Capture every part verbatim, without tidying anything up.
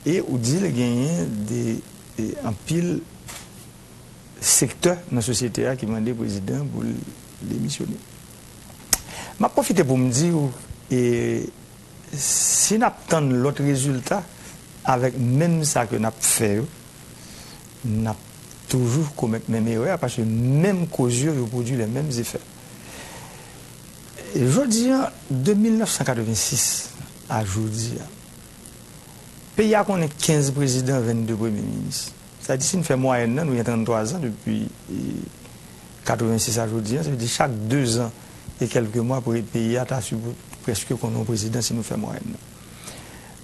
E ou di l genyen de, e, anpil sektè nan sosyete a ki mande prezidan pou l demisyone. M ap pwofite pou m di w, e, si n ap tann lòt rezilta avèk menm sa ke n ap fè yo, n ap toujou komèt menm erè a, paske menm koz yo, yo pwodui lè menm efè. Jodi a, de mil nèf san katrevensis a jodi a, peyi a konnen kenz prezidan, vennde premye minis. Sa di, si n fè mwayèn nan, nou gen tranntwa zan depi, e, katrevensis a jodi a, sa vle di chak de zan e kèlke mwa, pre-, peyi a ta sipo-, prèske konnen yon prezidan si nou fè mwayèn nan.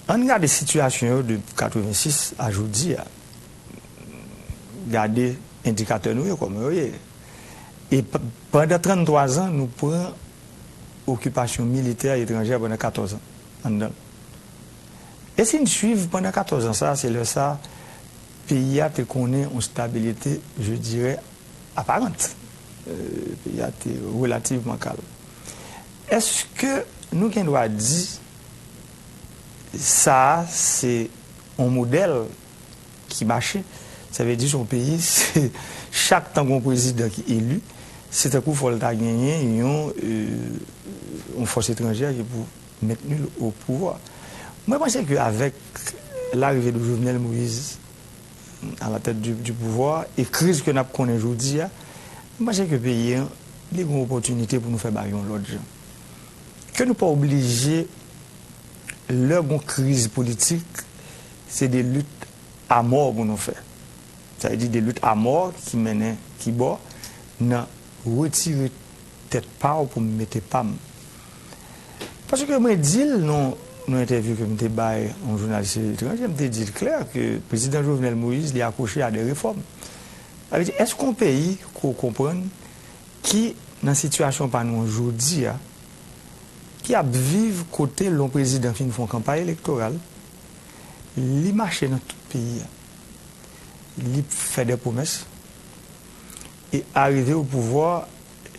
Ann gade sitiyasyon yo de katrevensis a jodi a. Gade endikatè nou yo, kòman yo ye. E p-, pandan tranntwa zan, nou pran okipasyon militè etranjè pandan katòz an anndan l. E si n suiv pandan katòz an sa, se lè sa, peyi a te konnen yon stabilite, je dirais, aparant. Euh, peyi a te relativman kalm. Èske nou gen dwa di sa a se yon modèl ki mache? Sa vle di se yon peyi, se chak tan gen yon prezidan ki eli, se tankou fò l ta genyen yon, euh, yon fòs etranjè ki pou mentni l o pouvwa. Mwen panse ke avèk larive de Jovenel Moïse à la tête du, du pouvoir e kriz ke n ap konnen jodi a, mwen panse ke peyi an, li gen opòtinite pou nou fè bagay yon lòt jan. Ke nou pa oblije, lè gon kriz politik, se de lit a mò pou nou fè. Sa vle di de lit a mò ki mennen ki bò nan retire tèt pa w pou m mete pa m. Paske mwen di l nan yon entèvyou ke m te bay yon jounalis etranjè, m te di l klè ke prezidan Jovenel Moïse, li akwoche a de refòm. Sa vle di, èske yon peyi ke w konprann ki nan sitiyasyon pa nou an jodi a, ki ap viv kote lè yon prezidan fin fè yon kanpay elektoral, li mache nan tout peyi a, li fè de pwomès, e arive o pouvwa,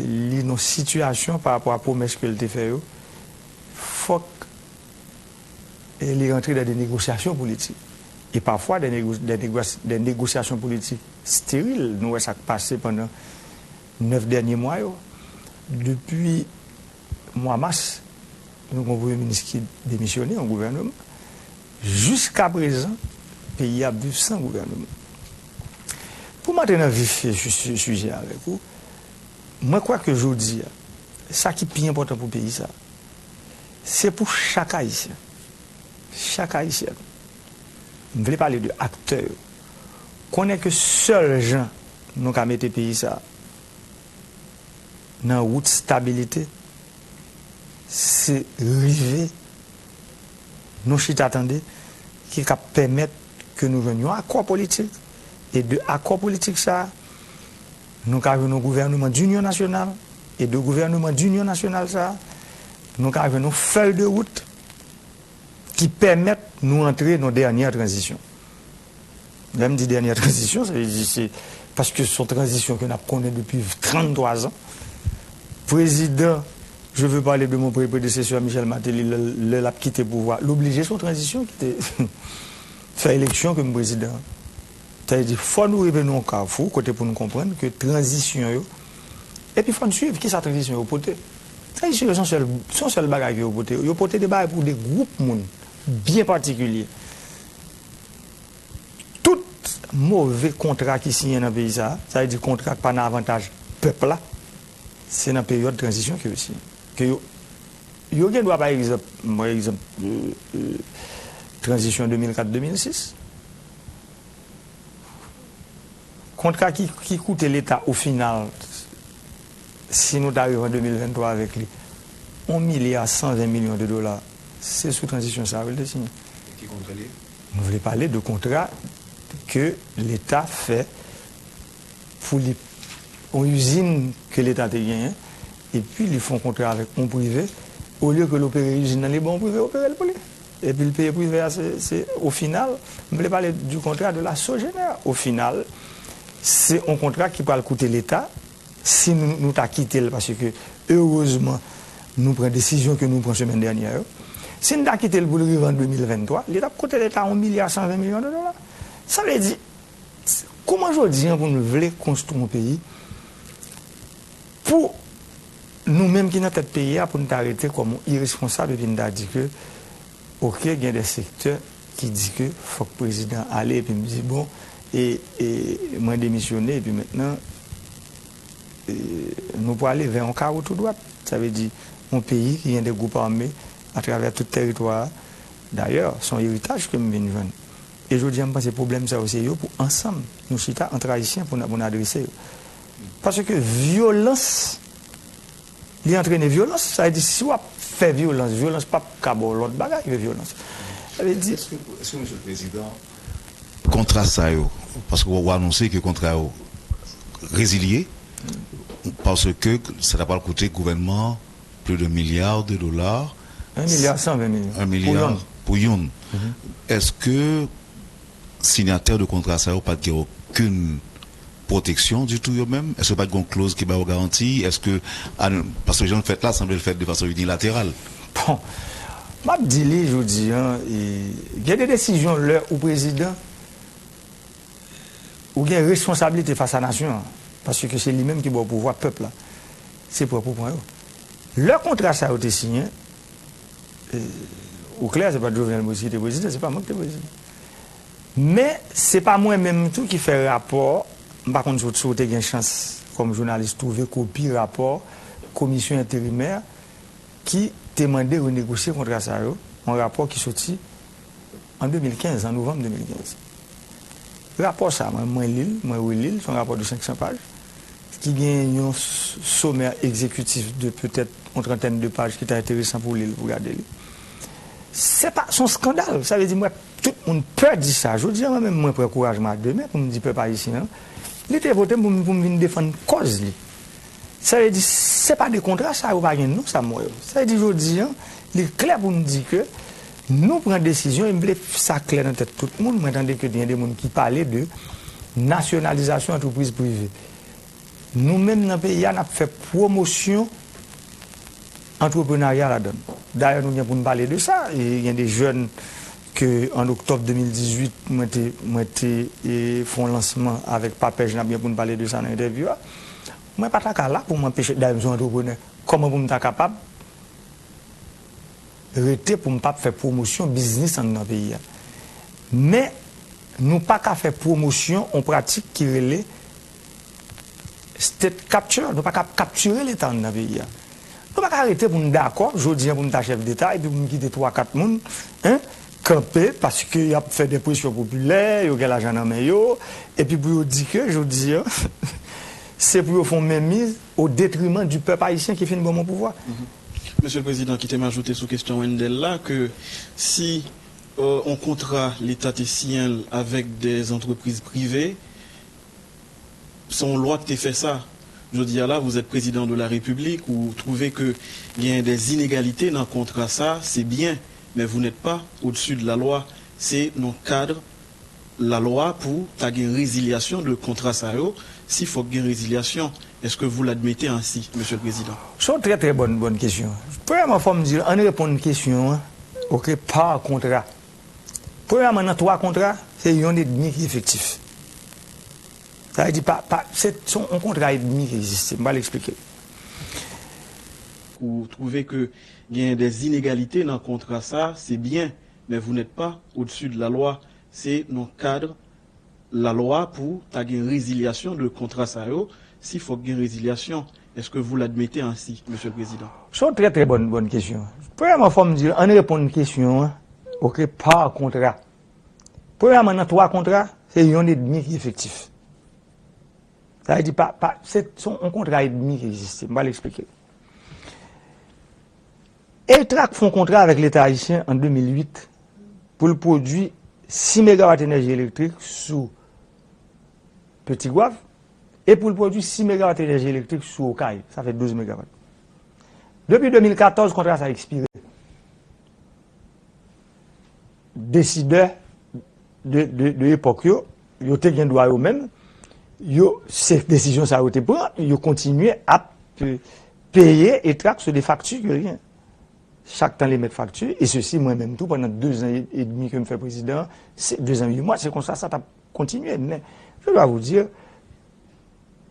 li nan sitiyasyon pa rapò a pwomès ke l te fè yo, fòk, e, li rantre dan de negosyasyon politik. E pafwa, de nego-, de negos-, de negosyasyon politik steril. Nou wè sa k pase pandan nèf dènye mwa yo. Depi mwa mas, nou gen yon premye minis ki demisyone, yon gouvèneman. Jiskaprezan, peyi a ap viv san gouvèneman. Pou m antre nan vif su-, su-, sijè avèk ou, mwen kwè ke jodi a, sa ki pi enpòtan pou peyi sa, se pou chak Ayisyen, chak Ayisyèn, m vle pale de aktè yo, konnen ke sèl jan nou ka mete peyi sa nan wout stabilite, se rive nan chita tande ki ka pèmèt ke nou jwenn yon akò politik, e de akò politik sa a, nou ka jwenn yon gouvèneman dinyon nasyonal, e de gouvèneman dinyon nasyonal sa a, nou ka jwenn yon fèy de wout ki pèmèt nou antre nan dènyè tranzisyon. Lè m di dènyè tranzisyon, sa vle di se paske se yon tranzisyon ke n ap konnen depi tranntwa zan. Prezidan, je veux parler de mon pré-, prédécesseur Michel Martelly, lè, lè l ap kite pouvwa, l oblije se yon tranzisyon ki te fè eleksyon ke m prezidan. Sa vle di, fò nou rive nan yon kafou kote pou nou konprann ke tranzisyon yo, epi fò n swiv kisa tranzisyon yo pote. Tranzisyon yo se yon sèl, se yon sèl bagay ke yo pote. Yo pote de bagay pou de gwoup moun byen patikilye. Tout move kontra ki siyen nan peyi sa a, sa vle di kontra k pa nan avantaj pèp la, se nan peryòd tranzisyon ke yo siyen. Ke yo, yo gen dwa, pa egzanp, m pran egzanp, euh, euh, tranzisyon de mil kat de mil sis. Kontra ki, ki koute Leta o final, si nou ta rive an de mil venntwa avèk li, yon milya san ven milyon de dola, se sou tranzisyon sa a wi l te siyen. Ki kontra li ye? Nou vle pale de kontra ke Leta fè pou li, yon izin ke Leta te genyen, epi li fè yon kontra avèk yon prive, olye ke l opere izin nan, li ban yon prive opere l pou li. Epi l peye prive a, se, se, o final, m vle pale du kontra de la Sogener. O final, se yon kontra ki pral koute Leta, si nou, nou ta kite l, paske erezman, nou pran desizyon ke nou pran semèn dènyè yo. Si n ta kite l pou l rive an de mil venntwa, li t ap koute Leta yon milya san ven milyon de dola. Sa vle di, kouman jodi an pou n vle konstwi yon peyi pou nou menm ki nan tèt peyi a, pou n ta rete kòm yon iresponsab epi n ta di ke, oke, gen de sektè ki di ke fòk prezidan ale, epi m di, bon, e, e mwen demisyone, epi mentnan, e, nou prale vè yon kawo tou dwat. Sa vle di, yon peyi ki gen de gwoup ame atravè tout tèritwa a. Dayè, se yon eritaj ke m vin jwenn. E jodi a, m panse pwoblèm sa yo, se yo pou ansanm, nou chita ant Ayisyen pou n, pou n adrese yo. Paske vyolans, li antrene vyolans. Sa vle di, si w ap fè vyolans, vyolans p ap ka ba w lòt bagay ke vyolans. Sa vle di, Èske, èske, Mesye le Prezidan, kontra sa yo, paske w, w anonse ke kontra yo rezilye, paske sa ta pral koute gouvènman an plis de milya de dola, yon milya san ven milyon. Yon milya pou youn. Èske sinyatè de kontra sa yo pa t gen okenn pwoteksyon ditou yo menm? Èske pa t gen yon kloz ki ba yo garanti? Èske, paske jan l fèt la, sanble l fèt de fason inilateral. Bon, m ap di li jodi an, e, gen de desizyon lè ou prezidan, ou gen responsablite fas a nasyon an, paske se li menm ki ba w pouvwa, pèp la. Se pwòp ou pran yo. Lè kontra sa yo te siyen, e, ou klè, se pa t Jovenel Moïse ki te prezidan, se pa mwen ki te prezidan. Men, se pa mwen menm tou ki fè rapò, m pa konn si w, si w te gen chans kòm jounalis twouve kopi rapò komisyon enterimè ki te mande renegosye kontra sa yo, yon rapò ki soti an de mil kenz, an novanm de mil kenz. Rapò sa, mwen, mwen li l, mwen reli l, se yon rapò de senk san paj, ki gen yon s-, somè egzekitif de petèt yon trantèn de paj ki ta enteresan pou w li l, pou w gade li. Se pa, se yon eskandal. Sa vle di, mwen, tout moun pè di sa. Jodi a, mwen menm, mwen pran kouraj mwen a de men pou m di pèp ayisyen an, li te vote m pou m, pou m vin defann kòz li. Sa vle di, se pa de kontra sa yo pa gen non sa m wè yo. Sa vle di, jodi an, li klè pou n di ke nou pran desizyon, e m vle sa klè nan tèt tout moun. Mwen tande ke gen de moun ki pale de nasyonalizasyon antrepriz prive. Nou menm nan peyi a, n ap fè pwomosyon antreprenarya ladan l. Dayè, nou gen pou n pale de sa. E gen de jèn ke an oktòb de mil dizuit, mwen te, mwen te, e, fè yon lansman avèk Papèj, n ap gen pou n pale de sa nan entèvyou a. Mwen pa ta ka la pou m anpeche, dayè, m se yon antreprenè. Kòman pou m ta kapab rete pou m p ap fè pwomosyon biznis anndan peyi a? Men, nou pa ka fè pwomosyon yon pratik ki rele state capture. Nou pa ka ap kaptire Leta anndan peyi a. Nou pa ka rete pou n dakò, jodi a, pou m ta chèf deta, epi pou m kite twa, kat moun, en, kanpe, paske y ap fè de presyon popilè, yo gen lajan nan men yo, epi pou yo di ke, jodi a, se pou yo fè yon menmiz o detriman di pèp ayisyen ki fin ban m yon pouvwa. Mesye le Prezidan, kite m ajoute sou kesyon Wendell la, ke si, euh, yon kontra Leta te siyen l avèk de antrepriz prive, se yon lwa ki te fè sa. Jodi a la, vous êtes président de la République, ou twouve ke gen de inegalite nan kontra sa, se byen, mais vous n'êtes pas au-dessus de la loi. Se nan kad lalwa pou ta gen rezilyasyon de kontra sa yo. Si fòk gen rezilyasyon, est-ce que vous l'admettez ainsi, Monsieur le Président? Se yon trè, trè bòn, bòn kesyon. Premyèman, fò m di, ann reponn kesyon an, oke, pa kontra. Premyèman, nan twa kontra, se yonn edmi ki efektif. Sa vle di, pa, pa, se, se yon kontra edmi ki egziste. M pral eksplike. Ou twouve ke gen de inegalite nan kontra sa, se byen, mais vous n'êtes pas au-dessus de la loi. Se nan kad lalwa pou ta gen rezilyasyon de kontra sa yo. Si fòk gen rezilyasyon, est-ce que vous l'admettez ainsi, Monsieur le Président? Se yon trè, trè bòn, bòn kesyon. Premyèman, fò m di, ann reponn kesyon an, oke, pa kontra. Premyèman, nan twa kontra, se yonn edmi ki efektif. Sa vle di, pa, pa, se, se yon kontra edmi ki egziste. M pral eksplike. Etrak fè yon kontra avèk Leta ayisyen an de mil uit pou l pwodui sis megawat enèji elektrik sou Petit Goâve e pou l pwodui sis megawat enèji elektrik sou Okay. Sa fè douz megawat. Depi de mil katòz, kontra sa ekspire. Desidè de, de, de epòk yo, yo te gen dwa yo menm, yo, se desizyon sa yo te pran, yo kontinye ap, euh, peye Etrak sou de fakti ke l gen. chaque temps les mettre facture, et ceci, mwen menm tou, pandan dezan edmi ke m fè prezidan, se dezan uit mwa, se konsa sa t ap kontinye. Men, je dois vous dire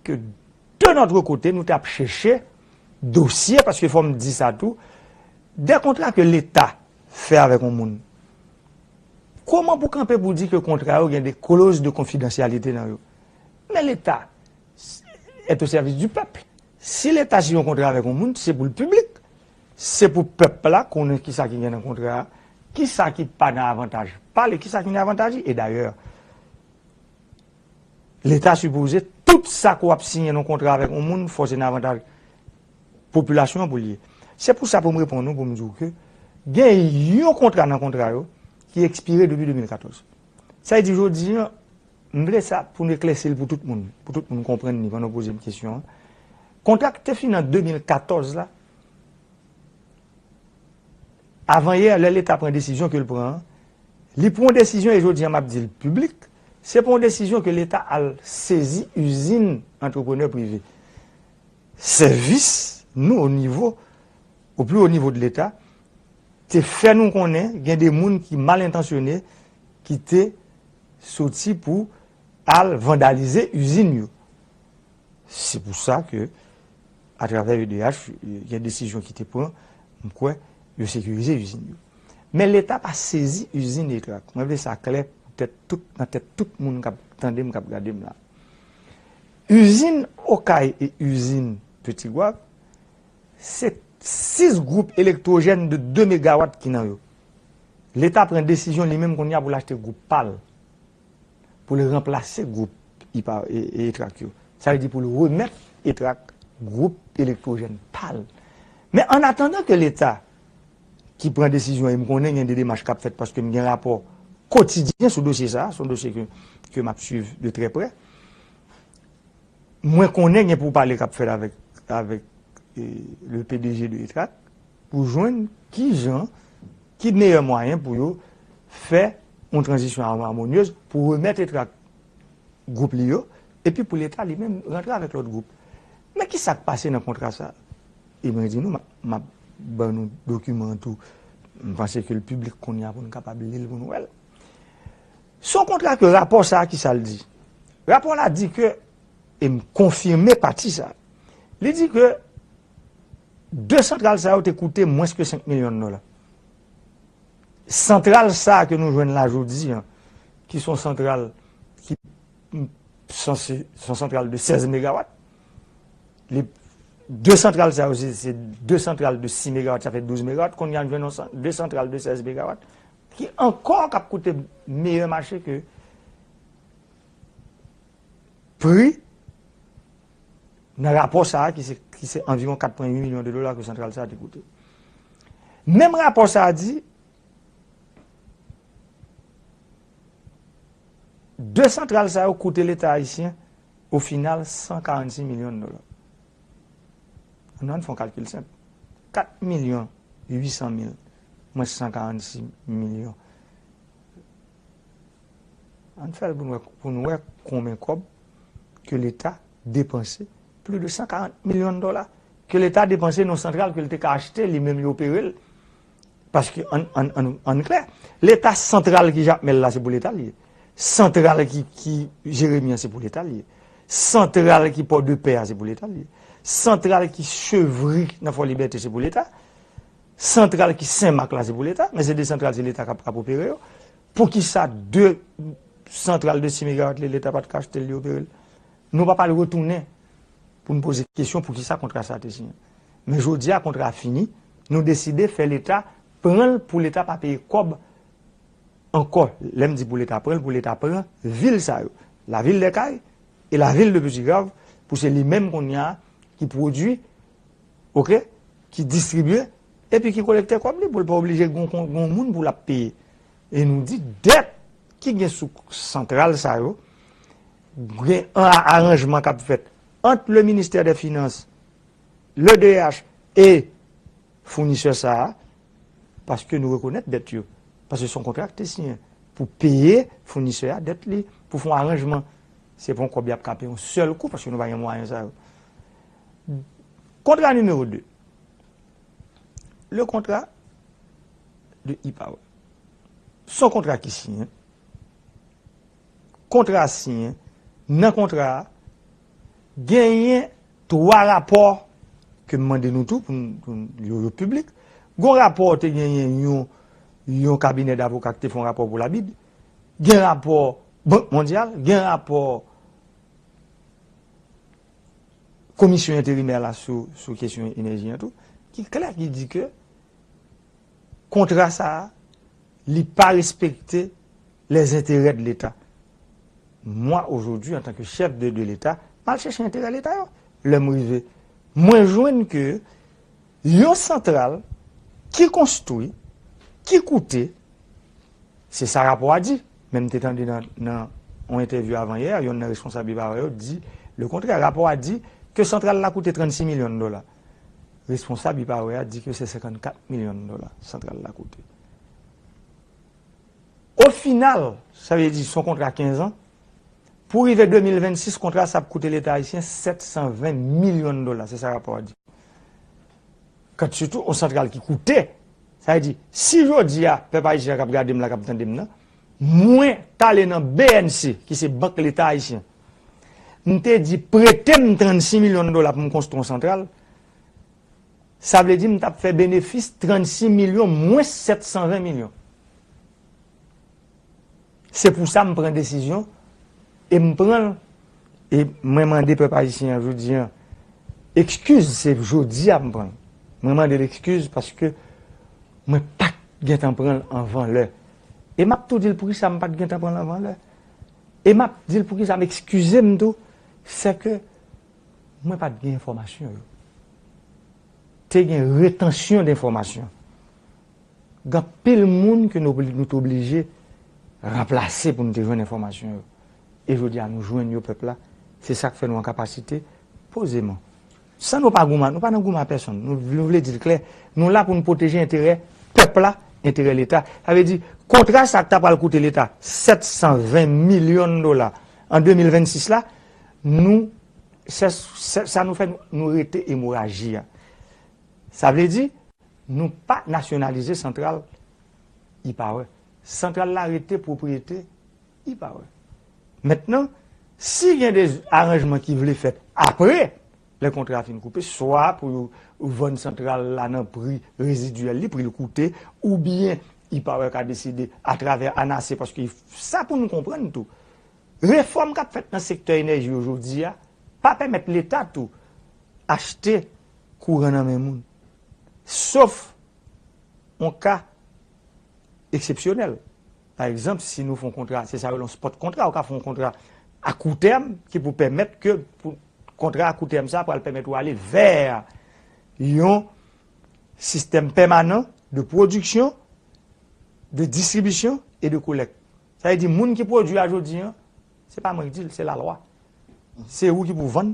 que de notre côté, nou t ap chèche dosye, paske fò m di sa tou, de kontra ke Leta fè avèk yon moun. Kòman pou kanpe pou di ke kontra yo gen de clause de confidentialité nan yo? Men Leta est au service du peuple. Si Leta si yon kontra avèk yon moun, se pou l piblik. Se pou pèp la konnen kisa ki gen nan kontra a, kisa ki pa nan avantaj pa l e kisa ki nan avantaj li. E dayè, Leta sipoze, tout sa ke w ap siyen nan kontra avèk yon moun, fò se nan avantaj popilasyon an pou l ye. Se pou sa pou m reponn ou, pou m di w ke gen yon kontra nan kontra yo ki ekspire depi de mil katòz. Sa vle di jodi an, m vle sa pou n eklèsi l pou tout moun, pou tout moun konprann li pandan w poze m kesyon an. Kontra k te fini an de mil katòz la, avan yè, lè Leta pran desizyon ke l pran an, li pran yon desizyon, e jodi an m ap di l piblik, se pa yon desizyon ke Leta al sezi izin antreprenè prive. Sèvis nou o nivo, o pli wo nivo de Leta, te fè nou konnen gen de moun ki mal entansyone, ki te soti pou al vandalize izin yo. Se pou sa ke, atravè E D H, gen desizyon ki te pran, m kwè, yo sekirize izin yo. Men Leta pa sezi izin Etrak. Mwen vle sa klè pou tèt tout, nan tèt tout moun k ap tande m, k ap gade m la. Izin Okay e izin Petit Goâve, se sis gwoup elektwojèn de de megawat ki nan yo. Leta pran desizyon li menm kounye a pou l achte gwoup pa l, pou l ranplase gwoup Ipa, e, e Etrak yo. Sa vle di pou l remèt Etrak gwoup elektwojèn pa l. Men an atandan ke Leta ki pran desizyon, e m konnen gen de demach k ap fèt paske m gen rapò kotidyen sou dosye sa a, se yon dosye ke, ke m ap swiv de trè prè. Mwen konnen gen poupale k ap fèt avèk, avèk, e, le P D G de Etrak pou jwenn ki jan, ki meyè mwayen pou yo fè yon tranzisyon amonyez pou remèt Etrak gwoup li yo, epi pou Leta li menm rantre avèk lòt gwoup. Men ki sa k pase nan kontra sa a? E mwen di nou, m ap, m ap ban nou dokiman an tou. M panse ke l piblik kounye a pou n kapab li l, pou n wè l. Se yon kontra ke rapò sa a, ki sa l di? Rapò la di ke, e m konfime pati sa a, li di ke de santral sa yo te koute mwens ke senk milyon dola. Santral sa a ke nou jwenn la jodi an, ki se yon santral ki sanse, se yon santral de sèz megawat. Li, de santral sa yo, se, se de santral de sis megawat, sa fè douz megawat. Kounye a, nou jwenn yon san-, de santral de sèz megawat, ki ankò k ap koute meyè mache ke pri nan rapò sa a, ki se, ki se anviwon kat pwen uit milyon de dola ke santral sa a te koute. Menm rapò sa a di, de santral sa yo koute Leta ayisyen, o final, san karannsis milyon dola. Nou ann fè yon kalkil senp. Kat milyon uit san mil mwens san karannsis milyon. Ann fè l pou n wè, pou n wè konbyen kòb ke Leta depanse, plis de san karant milyon dola, ke Leta depanse nan santral ke l te ka achte, li menm li opere l. Paske, ann, ann, ann, ann klè, Leta santral ki Jakmèl la, se pou Leta l ye. Santral ki, ki Jeremi an, se pou Leta l ye. Santral ki Pòdepè a, se pou Leta l ye. Santral ki Chevri nan Fò Libète, se pou Leta. Santral ki Senmak la, se pou Leta. Men se de santral, se Leta k ap, k ap opere yo. Poukisa de santral de sis megawat li, Leta pa t ka achte l, li opere l? Nou pa pral retounen pou n poze kesyon poukisa kontra sa a te siyen. Men jodi a, kontra a fini, nou deside fè Leta pran l pou Leta pa peye kòb ankò. Lè m di pou Leta pran l, pou Leta pran vil sa yo, lavil dè Kay e lavil de Petit Goâve, pou se li menm kounye a ki pwodui, oke, ki distribye, epi ki kolekte kòb li, pou l pa oblije gon, gon, gon moun pou l ap peye. E nou di dèt ki gen sou santral sa yo, gen an aranjman k ap fèt ant le ministè dè finans, le D H e founisè sa a, paske nou rekonèt dèt yo. Paske se yon kontra ki te siyen pou peye founisè a dèt li, pou fè yon aranjman. Se pa yon kòb y ap ka peye yon sèl kou, paske nou pa gen mwayen sa yo. Kontra nimewo de. Le kontra de E-Power. Se yon kontra ki siyen. Kontra a siyen. Nan kontra a, genyen twa rapò ke m mande nou tou pou n, pou n, yo, yo piblik. Gon rapò te genyen yon, yon kabinè davoka ki te fè yon rapò pou Labid. Gen rapò Bank Mondyal, gen rapò komisyon enterimè la sou, sou kesyon enèji an tou, ki klè, ki di ke kontra sa a, li pa respekte les intérêts de l'État. Moi, aujourd'hui, en tant que chef de, de l'État, m al chèche enterè Leta yo. Lè m rive, mwen jwenn ke yon santral ki konstwi, ki koute, se sa rapò a di. Men m te tande nan, nan yon entèvyou avan yè, yonn nan responsab E-Power yo di lekontrè. Rapò a di ke santral la koute trannsis milyon dola. Responsab E-Power a di ke se senkannkat milyon dola santral la koute. O final, sa vle di se yon kontra kenz an, pou rive de mil vennsis, kontra sa ap koute Leta ayisyen sèt san ven milyon dola, se sa rapò a di. Kant sitou yon santral ki koute, sa vle di, si jodi a, pèp ayisyen an k ap gade m la, k ap tande m nan, mwen t ale nan B N C, ki se Bank Leta Ayisyen, m te di, prete m trannsis milyon dola pou m konstwi yon santral, sa vle di m t ap fè benefis trannsis milyon mwens sèt san ven milyon. Se pou sa m pran desizyon e m pran l. E mwen mande pèp ayisyen an jodi an ekskiz, se jodi a m pran l. Mwen mande l ekskiz paske mwen pa t gentan pran l anvan lè. E m ap tou di l poukisa m pa t gentan pran l anvan lè. E m ap di l poukisa m ekskize m tou, se ke mwen pa t gen enfòmasyon yo. Te gen retansyon de enfòmasyon. Gen anpil moun ke nou, nou te oblije ranplase pou nou te jwenn enfòmasyon yo. E jodi a, nou jwenn yo, pèp la. Se sa k fè nou an kapasite, pozeman, san nou pa goumen, nou pa nan goumen a pèsonn. Nou, nou vle di l klè, nou la pou nou pwoteje enterè pèp la, enterè Leta. Sa vle di, kontra sa k ta pral koute Leta sèt san ven milyon dola an de mil vennsis la, nou, se, se, sa nou fè, nou, nou rete emoraji a. Sa vle di, nou pa nasyonalize santral E-Power. Santral la rete pwopriyete E-Power. Mentnan, si gen de aranjman ki vle fèt apre, lè kontra a fin koupe, swa pou yo vann santral la nan pri rezidyèl li, pri l koute, oubyen E-Power ka deside atravè ANASE, paske sa pou nou konprann tou, refòm k ap fèt nan sektè enèji yo jodi a pa pèmèt Leta tou achte kouran nan men moun. Sof yon ka eksepsyonèl. Pa egzanp, si nou fè yon kontra, se sa yo rele yon spot kontra, ou ka fè yon kontra a kou tèm ki pou pèmèt ke pou, kontra a kou tèm sa pral pèmèt ou ale vè yon sistèm pèmanan de pwodiksyon, de distribisyon e de kolèk. Sa vle di, moun ki pwodui a jodi an, se pa mwen ki di l, se lalwa. Se ou ki pou vann,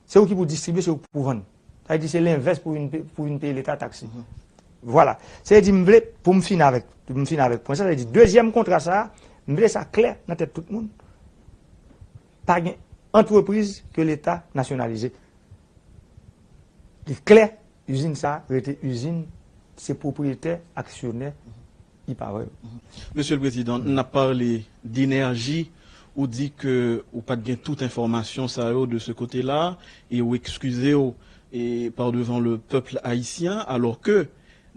se ou ki pou distribye, se ou ki pou vann. Sa vle di, se lenvès pou vin pe-, pou vin peye Leta taks li. Vwala. Se vle di, m vle, pou m fini avèk, pou m fini avèk pwen sa, sa vle di, dezyèm kontra sa a, m vle sa klè nan tèt tout moun. Pa gen antrepriz ke Leta nasyonalize. Li klè, izin sa a rete izin, se pwopriyetè, aksyonè, E-Power. Mesye le Prezidan, n ap pale d enèji, ou di ke ou pa t gen tout enfòmasyon sa yo de ce côté-là, e ou ekskize w e par devant le peuple haïtien, alors que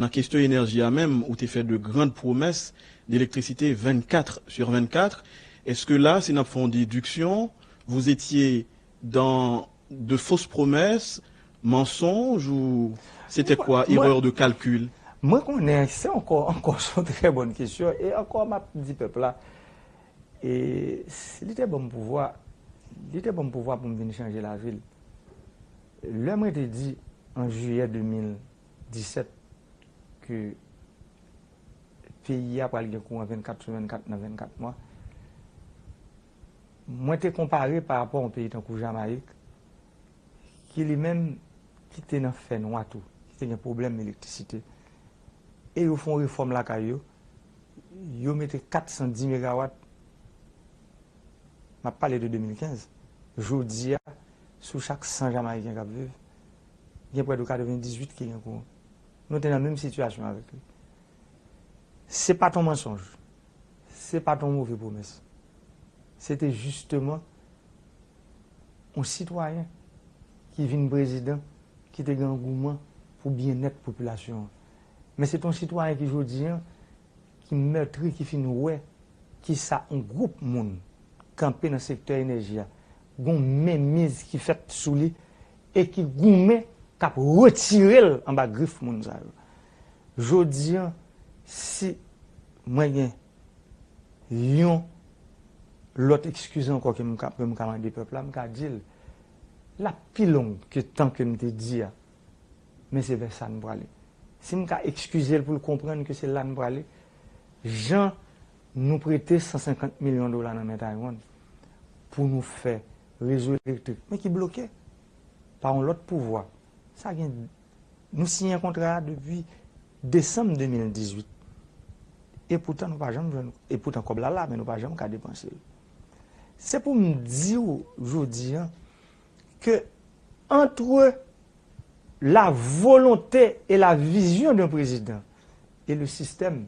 nan kesyon enèji a menm, ou te fè de grandes promesses d'électricité vingt-quatre sur vingt-quatre. Est-ce que là, si n ap fè yon déduction, vous étiez dans de fausses promesses, mensonges ou c'était quoi, erreur de calcul? Mwen konnen se ankò, ankò se yon trè bòn kesyon. E ankò, m ap di pèp la, e s-, li te ban m pouvwa, li te ban m pouvwa pou m vin chanje lavi l. Lè mwen te di an jiyè de mil disèt ke peyi a pral gen kouran vennkat sou vennkat nan vennkat mwa, mwen te konpare pa rapò a yon peyi tankou Jamayik, ki li menm, ki te nan fènwa tou, ki te gen pwoblèm elektrisite. E yo fè yon refòm lakay yo, yo mete kat san di megawat, m ap pale de de mil kenz, jodi a, sou chak san Jamayiken k ap viv, gen prè de katrevendizuit ki gen kouran. Nou te nan menm sitiyasyon avèk li. Se pa t yon mansonj. Se pa t yon move pwomès. Se te jisteman yon sitwayen ki vin prezidan, ki te gen angouman pou byennèt popilasyon an. Men se te yon sitwayen ki jodi a, ki mètri, ki fin wè kisa yon gwoup moun kanpe nan sektè enèji a, gon menmiz ki fèt sou li e ki goumen k ap retire l anba grif moun sa yo. Jodi a, si mwen gen yon lòt eskiz ankò ke m ka, ke m ka mande pèp la, m ka di l, l ap pi long ke tan ke m te di a, men se vè sa n prale. Si m ka eskize l pou l konprann ke se la n prale, jan nou prete san senkant milyon dola nan men Taiwan pou nou fè rezo elektrik, men ki bloke pa yon lòt pouvwa. Sa gen, nou siyen kontra a depi desanm de mil dizuit. E poutan nou pa janm jwenn, e poutan kòb la la, men nou pa janm ka depanse l. Se pou m di w jodi a ke entre la volonté et la vision d'un président et le système,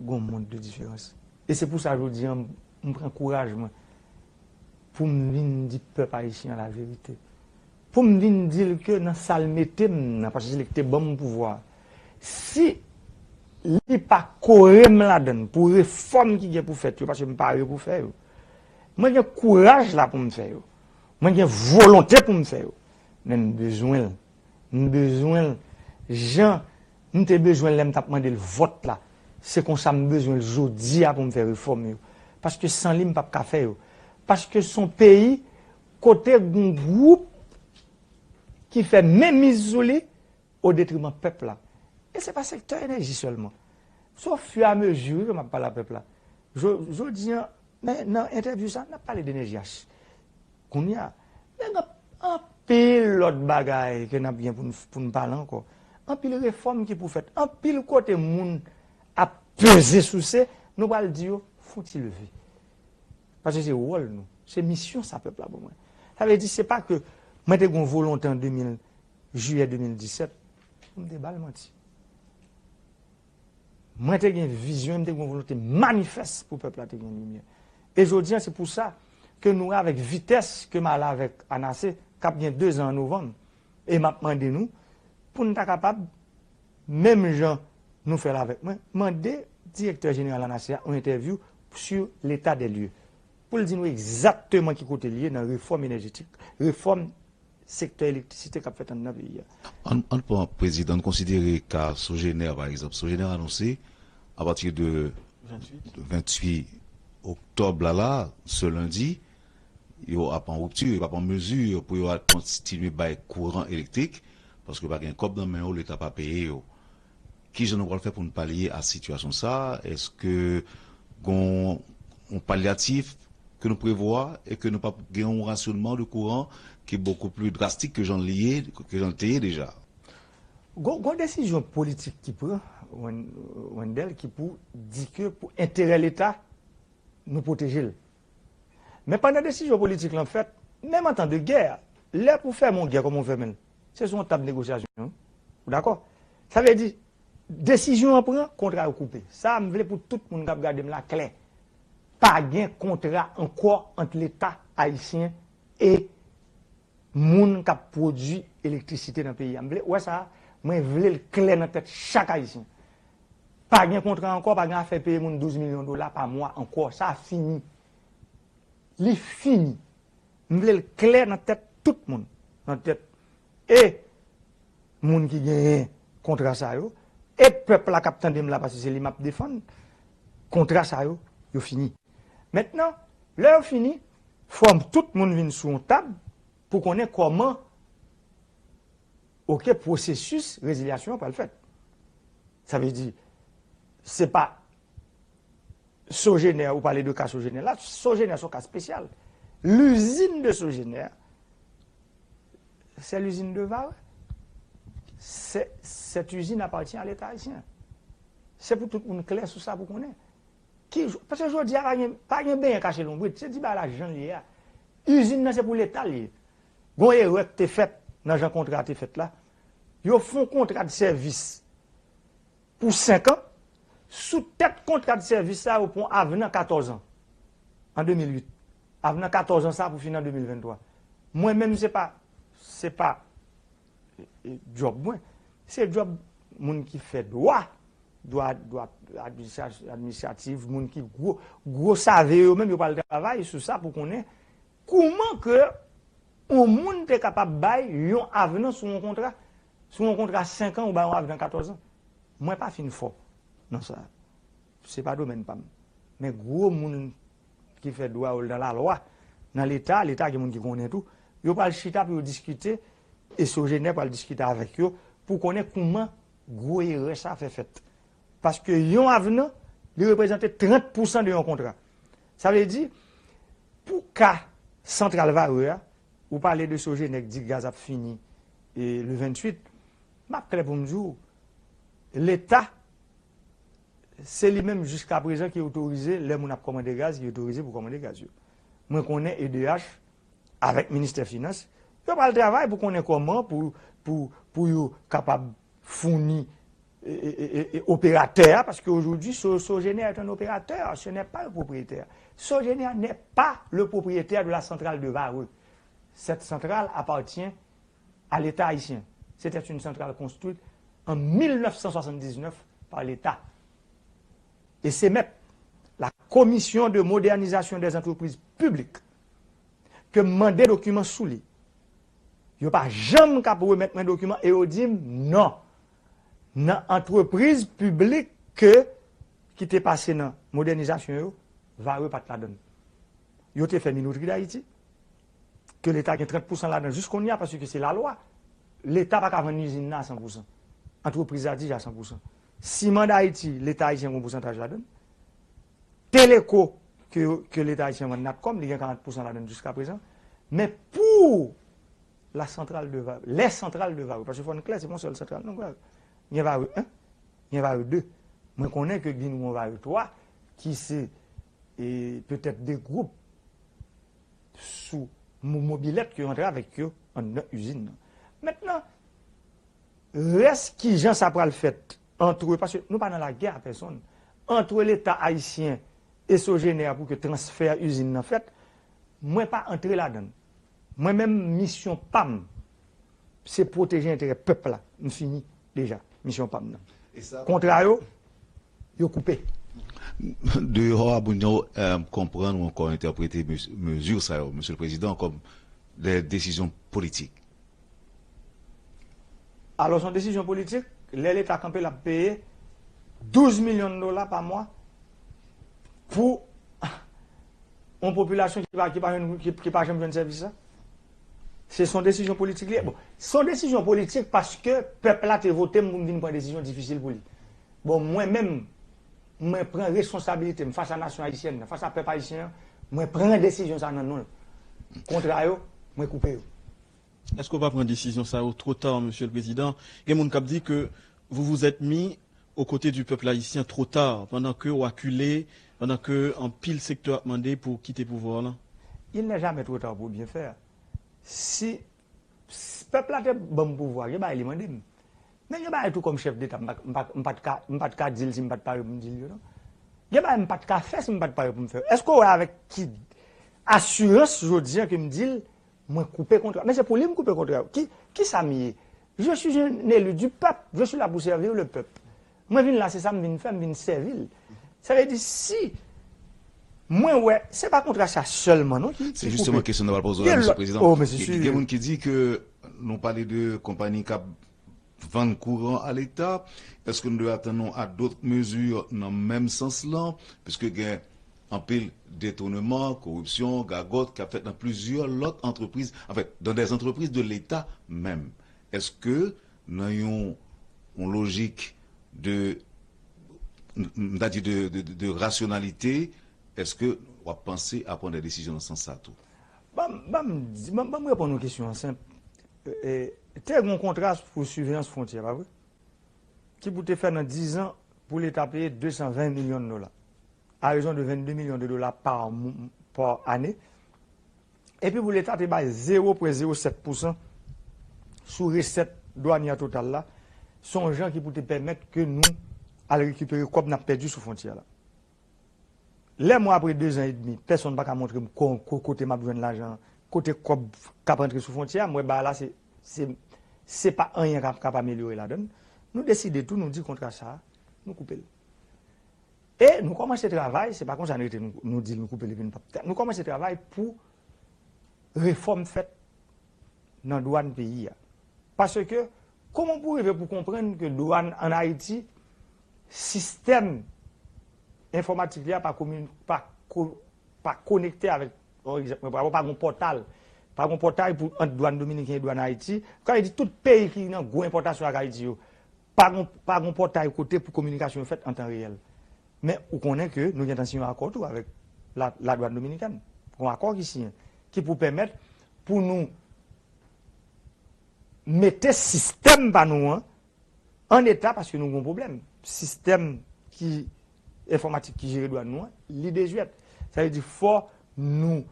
gon mond de diferans. E se pou sa jodi a, m, m pran kouraj mwen pou m vin di pèp ayisyen an laverite. Pou m vin di l ke nan sa l mete m nan, paske se li ki te ban m pouvwa a. Si li pa kore m ladan l pou refòm ki gen pou fèt yo, paske m pare pou fè yo. Mwen gen kouraj la pou m fè yo. Mwen gen volonte pou m fè yo. Men m bezwen l. M bezwen l jan m te bezwen l lè m t ap mande l vòt la. Se konsa m bezwen l jodi a pou m fè refòm yo. Paske san li, m p ap ka fè yo. Paske se yon peyi kote gon gwoup ki fè menmiz sou li o detriman pèp la. E se pa sektè enèji sèlman. Se ofiramezi ke m ap pale a pèp la. Jo-, jodi a, men nan entèvyou sa, n ap pale de N H J H. Kounye a, men gen anpil lòt bagay ke n ap gen pou n, pou n pale ankò. Anpil refòm ki pou fèt. Anpil kote moun ap peze souse, nou pral di yo, fè yon ti leve. Paske se wòl nou. Se misyon sa pèp la ban mwen. Sa vle di, se pa ke mwen te gen yon volonte an de mil, jiyè de mil disèt, pou m te ba l manti. Mwen te gen vizyon, m te gen yon volonte manifès pou pèp la te gen limyè. E jodi a, se pou sa ke nou avèk vitès ke m ale avèk Anase, k ap gen dezan an novanm, e m ap mande nou pou n ta kapab, menm jan nou fè l avèk mwen, mande direktè jeneral Anase a yon entèvyou sur l'état des lieux, pou l di nou egzakteman ki kote l ye nan refòm enèjetik, refòm sektè elektrisite k ap fèt anndan peyi a. Ann, ann pran prezidan, ann konsidere ka Sogener, pa egzanp. Sogener anonse, apati de venntuit oktòb la, la, se lendi, yo ap an ripti, yo p ap an mezi pou yo al kontinye bay kouran elektrik, paske pa gen kòb nan men yo, Leta pa peye yo. Kijan nou pral fè pou n palye a sitiyasyon sa a? Èske gon yon palyatif ke nou prevwa e ke nou p ap gen yon rasyonman de kouran ki bokou pli drastik ke jan l ye, ke jan l te ye deja? Gon, gon desizyon politik ki pran, Wen-, Wendell, ki pou di ke pou enterè Leta, nou pwoteje l. Men pandan desizyon politik lan fèt, menm an tan de gè, lè pou fèmen yon gè, kòman w fèmen l? Se sou yon tab negosyasyon, wi. Ou dakò? Sa vle di, desizyon an pran, kontra yo koupe. Sa a, m vle pou tout moun k ap gade m la klè. Pa gen kontra ankò ant Leta ayisyen e moun k ap pwodui elektrisite nan peyi a. M vle, ou wè sa a, mwen vle l klè nan tèt chak ayisyen. Pa gen kontra ankò, pa gen afè peye moun douz milyon dola pa mwa ankò. Sa a fini. Li fini. M vle l klè nan tèt tout moun. Nan tèt e moun ki genyen kontra sa yo, e pèp la k ap tande m la, paske se li m ap defann, kontra sa yo, yo fini. Mentnan, lè yo fini, fò tout moun vin sou yon tab pou konnen kòman, oke, pwosesis rezilyasyon an pral fèt. Sa vle di, se pa Sogener, ou pale de ka Sogener la, Sogener se yon ka espesyal. L'usine de Sogener, c'est l'usine de Varreux. C'est, cette usine appartient à l'État haïtien. Se pou tout moun klè sou sa pou konnen. Ki, paske jodi a pa gen, pa gen benyen kache lonbrit, se di bagay la jan l ye a. Izin nan se pou Leta l ye. Gon erè k te fèt nan jan kontra a te fèt la. Yo fè yon kontra de sèvis pou senk an, sou tèt kontra de sèvis sa, yo pran avnan katòz an, an de mil uit. Avnan katòz an sa pou fini an de mil venntwa. Mwen menm, se pa, se pa e, e, djòb mwen. Se djòb moun ki fè dwa, dwa, dwa administra-, administratif, moun ki gwo, gwo save yo menm, yo pral travay sou sa pou konnen kouman ke yon moun te kapab bay yon avnan sou yon kontra, sou yon kontra senk an ou bay yon avnan katòz an. Mwen pa fin fò nan sa. Se pa domèn pa m. Men gwo moun ki fè dwa yo nan lalwa, nan Leta, Leta gen moun ki konnen tou, yo pral chita pou yo diskite, e Sogener pral diskite avèk yo pou konnen kouman gwo erè sa fè fèt. Paske yon avnan, li reprezante trant pousan de yon kontra. Sa vle di, pou ka santral Varreux a, ou pale de Sogener ki di gaz ap fini e, le venntuit, m ap klè pou m di w, Leta, se li menm jiska prezan ki otorize, lè moun ap kòmande gaz, ki otorize pou kòmande gaz yo. Mwen konnen E D H, avèk Ministè Finans, yo pral travay pou konnen kòman pou, pou, pou yo kapab founi e, e, e, e, e operatè a, paske aujourd'hui, So-, Sogener est un opérateur, ce n'est pas un propriétaire. Sogener n'est pas le propriétaire de la centrale de Varreux. Cette centrale appartient à l'État haïtien. C'était une centrale construite en mille neuf cent soixante-dix-neuf par l'État. E se mèt la Commission de modernisation des entreprises publiques ke m mande dokiman sou li. Yo pa janm k ap remèt mwen dokiman e yo di m non. Nan antrepriz piblik ke, ki te pase nan modènizasyon yo, Varreux pa t ladann. Yo te fè Minoterie d'Haïti, ke Leta gen trant pousan ladan jis kounye a, paske se lalwa. Leta pa ka vann izin nan a san pousan. Antrepriz la deja san pousan. Siman Dayiti, Leta ayisyen gen yon pousantaj ladann. Teleco, ke, ke Leta ayisyen vann Natcom, li gen karant pousan ladann jiska prezan. Men pou la centrale de Varreux, les centrales de Varreux, paske fò n klè, se pa yon sèl santral, non, Varreux. Gen Varreux un, gen Varreux deux. Mwen konnen ke gen yon Varreux twa, ki se, e, petèt de gwoup sou mo-, mobilèt ke yo antre avèk yo anndan izin nan. Mentnan, rès kijan sa pral fèt antre, paske nou pa nan lagè a pèsonn, antre Leta ayisyen e Sogener pou ke transfè izin nan fèt, mwen pa antre ladann. Mwen menm, misyon pa m, se pwoteje enterè pèp la. M fini deja misyon pa m nan. E sa, kontra yo, yo koupe. Deyò a, moun yo, eh, konprann ou ankò entèprete mez-, mezi sa yo, Mesye le Prezidan, kòm de desizyon politik. Alò, se yon desizyon politik, lè Leta kanpe, l ap peye douz milyon dola pa mwa pou yon popilasyon ki pa, ki pa jwenn, ki, ki pa janm jwenn sèvis la. Se, se yon desizyon politik li ye. Bon, se yon desizyon politik paske pèp la te vote m pou m vin pran desizyon difisil pou li. Bon, mwen menm, mwen pran responsabilite m fas a nasyon ayisyèn nan, fas a pèp ayisyen an, mwen pran desizyon sa nan non l. Kontra yo, mwen koupe yo. Èske w pa pran desizyon sa yo twò ta, Mesye le Prezidan? Gen moun k ap di ke vous vous êtes mis aux côtés du peuple haïtien trop tard, pandan ke w akile, pandan ke anpil sektè ap mande pou w kite pouvwa w lan. Il n'est jamais trop tard pour bien faire. Si, si pèp la te ban m pouvwa, gen bagay li mande m. Men gen bagay tou kòm chèf deta, m pa, m pa, m pa t ka, m pa t ka di l si m pa t pare pou m di l yo, non. Gen bagay m pa t ka fè si m pa t pare pou m fè yo. Èske w wè avèk ki asirans jodi a ke m di l, mwen koupe kontra? Men se pou li m koupe kontra. Ki, ki sa m ye? Je suis un élu du peuple. Je suis là pour servir le peuple. Mwen vin la, se sa m vin fè, m vin sèvi l. Sa vle di, si mwen wè, se pa kontra sa sèlman, non, ki, se ki jisteman koupe. Kesyon nan pral poze la, Mesye le Prezidan. Oh, men se gen, gen moun ki di ke nou pale de konpayi k ap vann kouran a Leta. Èske nou dwe atann nou a dòt mezi nan menm sans lan? Piske gen anpil detouneman, koripsyon, gagòt k ap fèt nan plizyè lòt antrepriz, anfèt, dans des entreprises de l'État menm. Èske nan yon, yon lojik de, m, m ta di de, de, de, de rasyonalite, èske w ap panse a pran de desizyon nan sans sa tou? Ban m, ban m di, ban, ban m reponn yon kesyon senp. E, e, te gen yon kontra pou siveyans fwontyè, pa vre? Ki pou te fè nan diz an pou Leta peye de san ven milyon dola, à raison de vingt-deux millions de dollars par mou-, par année. Epi pou Leta te bay zewo pwen zewo sèt pousan sou resèt dwanyè total la, se yon jan ki pou te pèmèt ke nou al rekipere kòb n ap pèdi sou fwontyè la. Lè mwen, apre dezan edmi, pèsonn pa ka montre m ko- ko- kote m ap jwenn lajan, kote kòb k ap antre sou fwontyè a, m wè bagay la se, se, se pa anyen k ap, k ap amelyore ladan l. Nou deside tou, nou di kontra sa a, nou koupe l. E nou kòmanse travay, se pa konsa n rete, nou, nou di l nou koupe l epi n p ap, nou kòmanse travay pou refòm fèt nan dwàn peyi a. Paske, kòman pou rive pou konprann ke dwàn ann Ayiti, sistèm enfòmatik li a pa komin, pa, ko, pa konekte avèk, pa egzanp, mwen pa, pa gen pòtal, pa gen pòtay pou ant dwàn dominiken e dwàn Ayiti. Sa vle di tout peyi ki nan gwo enpòtasyon ak Ayiti yo, pa gen, pa gen pòtay kote pou kominikasyon yo fèt an tan reyèl. Men ou konnen ke nou gentan siyen yon akò tou avèk la, la dwàn dominikèn. Yon akò ki siyen, ki pou pèmèt pou nou mete sistèm pa nou an an eta, paske nou gen yon pwoblèm. Sistèm ki enfòmatik ki jere dwàn nou an, li dezwèt. Sa vle di fò nou,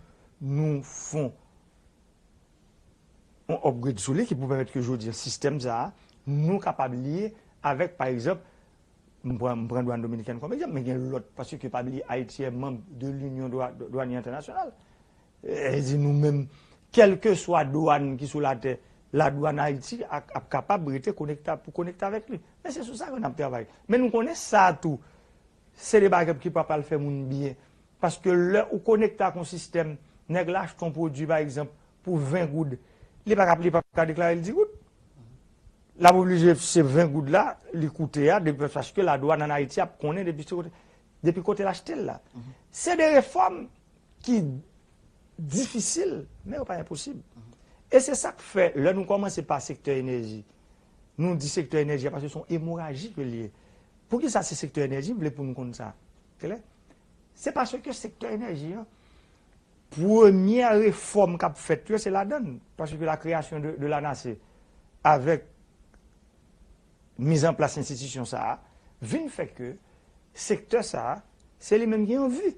nou fon yon upgrade sou li ki pou pèmèt ke jodi a sistèm sa a, nou kapab li avèk, pa egzanp, m pran, m pran dwàn dominikèn kòm egzanp, men gen lòt, paske pa bliye Ayiti est membre de l'Union Douanière Internationale. E di nou menm, kèlkeswa dwàn ki sou latè, la dwàn Ayiti ap, ap kapab rete konekte, pou konekte avèk li. Men se sou sa ke n ap travay. Men nou konnen sa tou, se de bagay ki pa pral fè moun byen. Paske lè ou konekte ak yon sistèm, nèg la achte yon pwodui, pa egzanp, pou ven goud, li pa ka, li pa ka deklare l dis goud. L ap oblije, se ven goud la, li koute a, depi, paske ladwàn ann Ayiti ap konnen depi se kote, depi kote l achte l la. Se de refòm ki difisil, men yo pa enposib. E se sa k fè, lè nou kòmanse pa sektè enèji, nou di sektè enèji a, paske se yon emoraji ke l ye. Poukisa se sektè enèji, m vle pou nou konn sa klè? Se paske sektè enèji an, premyè refòm k ap fèt yo, se ladan l. Paske la kreyasyon de, de la nase, avèk miz an plas enstitisyon sa a, vin fè ke sektè sa a, se li menm ki an vi.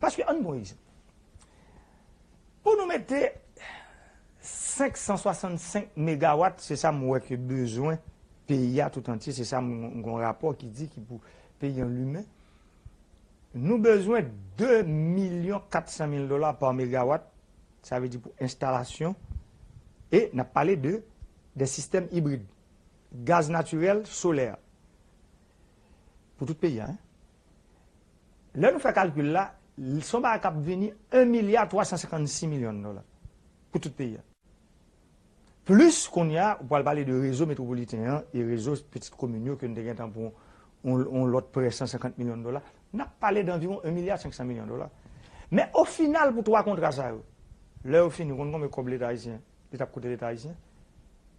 Paske, ann pran egzanp. Pou nou mete senk san swasannsenk megawat, se sa m wè ke bezwen peyi a tout antye, se sa m, m gen yon rapò ki di ki pou peyi an limen. Nou bezwen de milyon kat san mil dola pa megawat, sa vle di pou enstalasyon, e n ap pale de, de sistèm ibrid, gaz natirèl, solè, pou tout peyi a, en. Lè nou fè kalkil la, se yon bagay k ap vini yon milya twa san senkannsis milyon dola pou tout peyi a. Plis kounye a, ou pral pale de rezo metwopoliten an e rezo pitit komin yo ke n te gentan pran yon, yon lòt prè san senkant milyon dola. N ap pale danviwon yon milya senk san milyon dola. Men o final, pou twa kontra sa yo, lè yo fini, ou konn konbyen kòb Leta ayisyen, li t ap koute Leta ayisyen?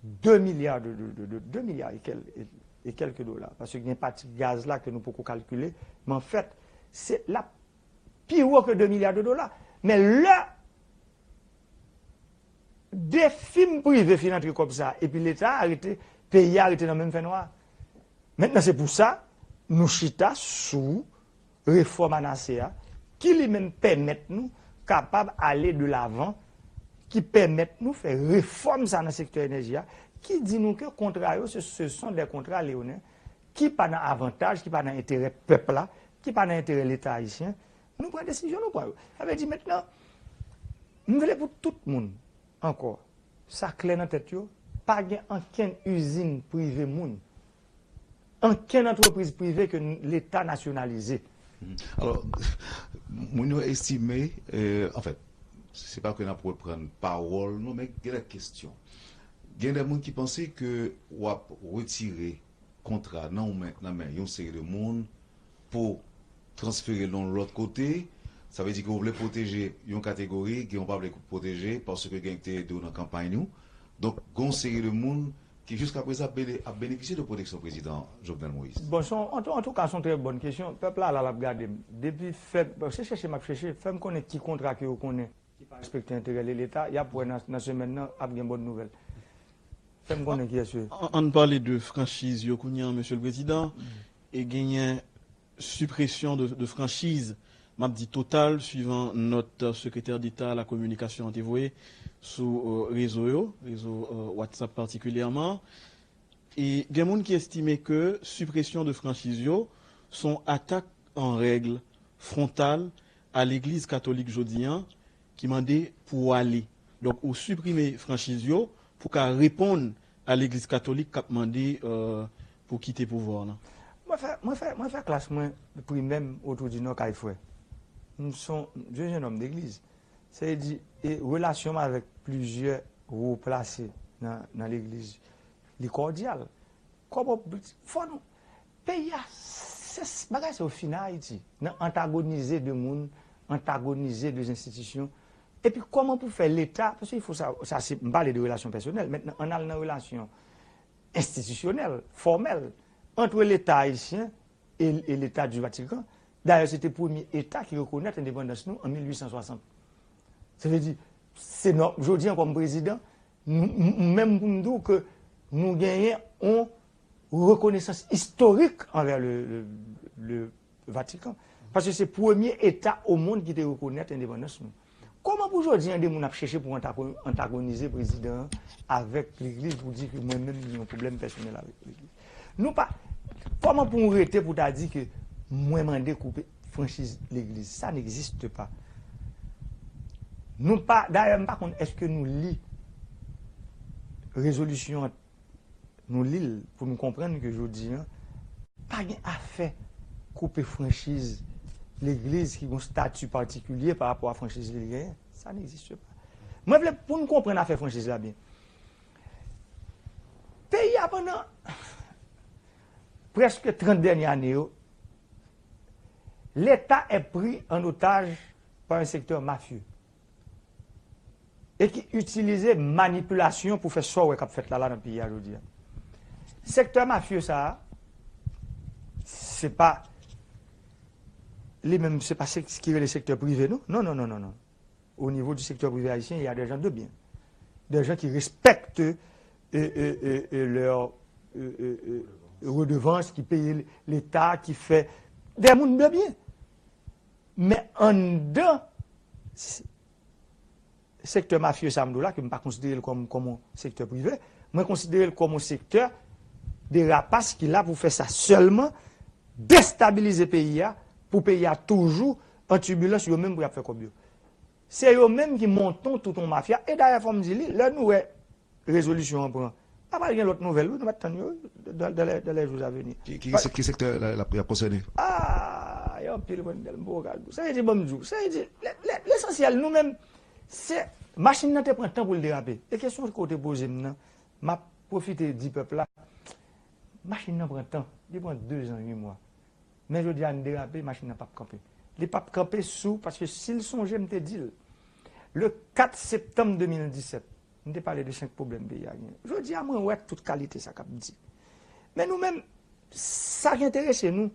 De milya de, de, de, de, de milya e kèl, e, e kèlke dola. Paske gen pati gaz la ke nou poko kalkile, men anfèt, se l ap pi wo ke de milya de dola. Men lè de fim prive fin antre kòb sa, epi Leta a rete, peyi a rete nan menm fènwa. Mentnan, se pou sa, nou chita sou refòm anase a, ki li menm pèmèt nou kapab ale de lavan, ki pèmèt nou fè refòm sa nan sektè enèji a, ki di nou ke kontra yo, se, ce sont des contrats léonins, ki pa nan avantaj, ki pa nan enterè pèp la, ki pa nan enterè Leta ayisyen. Nou pran desizyon, nou pran yo. Sa vle di mentnan, m vle pou tout moun, ankò, sa klè nan tèt yo, pa gen ankenn izin prive moun, ankenn antrepriz prive ke n, Leta nasyonalize. Alò, moun yo estime, euh, anfèt, se pa ke n ap reprann pawòl nou, men gen de kesyon. Gen de moun ki panse ke w ap retire kontra nan yon men, nan men yon seri de moun pou transfere l yon lòt kote, sa vle di ke w vle pwoteje yon kategori, gen w pa vle pwoteje paske gen te ede w nan kanpay nou. Donk, gen yon seri de moun ki jiskaprezan ap bene, ap benefisye de pwoteksyon prezidan Jovenel Moïse. Bon, se yon, antouka, se yon trè bòn kesyon. Pèp la la, l ap gade m. Depi fè, se chèche m ap chèche, fè m konnen ki kontra ke yo konnen ki pa respekte enterè Leta, y ap wè nan, nan semèn nan, ap gen bòn nouvèl. Fè m konnen kiyès yo ye. Ann pale de franchiz yo kounye a, Mesye le Prezidan, e genyen sipresyon de, de franchiz, m ap di total, swivan nòt Sekretè Deta a la Kominikasyon an te voye sou euh, rezo yo, rezo euh, WhatsApp patikilyèman. E gen moun ki estime ke sipresyon de franchiz yo se yon atak an règ fwontal a Legliz Katolik jodi a ki mande pou w ale. Donk, ou siprime franchiz yo pou ka reponn a Legliz Katolik k ap mande euh, pou kite pouvwa w lan. Mwen fè, mwen fè, mwen fè klas mwen primè m Wotou di Nò kay frè. M se yon jenòm legliz. Se vle di, e relasyon m avèk plizyè wo plase nan, nan legliz, li kòdyal. Kòman, fò nou, peyi a, se, bagay sa yo fini Ayiti, nan antagonize de moun, antagonize de enstitisyon. Epi kòman pou fè Leta, paske il faut sa, sa se, m pale de relasyon pèsonèl, mentnan ann al nan relasyon enstitisyonèl, fòmèl, ant Leta ayisyen e, e Leta di Vatikan. Dayè, se te premye Eta ki rekonèt endepandans nou an mil uit san swasant. Sa vle di, se nò, jodi a kòm prezidan, m, m, menm pou m di w ke nou genyen yon rekonesans istorik anvè le, le, le Vatikan. Paske se premye Eta o mond ki te rekonèt endepandans nou. Kòman pou jodi a de moun ap chèche pou antago- antagonize prezidan an avèk legliz pou di ke mwen menm m gen yon pwoblèm pèsonèl avèk legliz? Nou pa, kòman pou w rete pou ta di ke mwen mande koupe franchiz legliz? Sa n'existe pas. Nou pa, dayè, m pa konn èske nou li rezolisyon an, nou li l pou nou konprann ke jodi a, pa gen afè koupe franchiz legliz ki gen yon stati patikilye pa rapò a franchiz li genyen. Sa n'existe pas. Mwen vle pou nou konprann afè franchiz la byen. Peyi a pandan prèske trant dènye ane yo, Leta est pris en otage par un secteur mafieux. E ki itilize manipilasyon pou fè sa w wè k ap fèt la, la nan peyi a jodi a. Sektè mafye sa a, se pa li menm, se pa se ki rele sektè prive, non. Non, non, non, non, non. Au niveau du secteur privé haïtien, il y a des gens de bien. Des gens qui respectent euh, euh, euh, euh, leurs euh, euh, euh, redevances, qui payent l'État, qui fait des moun de bien. Men anndan sektè mafye sa m di w la, ke m pa konsidere l kòm kòm yon sektè prive, mwen konsidere l kòm yon sektè de rapas ki la pou fè sa sèlman, destabilize peyi a, pou peyi a toujou an tibilans, yo menm pou y ap fè kòb yo. Se yo menm ki monte tout yon mafya, e dayè fò m di li, lè nou wè rezolisyon an pran, pa pral gen lòt nouvèl wi, nou mèt tann yo wi, dans, dans les, dans les jours à venir. Ki, ki, ki sektè l ap konsène? Ah, gen anpil mwen dèl m poko ka di w. Sa vle di, ban m di w, sa vle di, lesansyèl nou menm, se, machin nan te pran tan pou l derape. E kesyon ke w te poze m nan, m ap pwofite di pèp la, machin nan pran tan, li pran dezan uit mwa. Men jodi a n derape, machin nan p ap kanpe. Li p ap kanpe sou, paske si l sonje m te di l, le kat septanm de mil disèt, m te pale de senk pwoblèm peyi a genyen. Jodi a mwen wè tout kalite sa k ap di. Men nou menm, sa k enterese nou,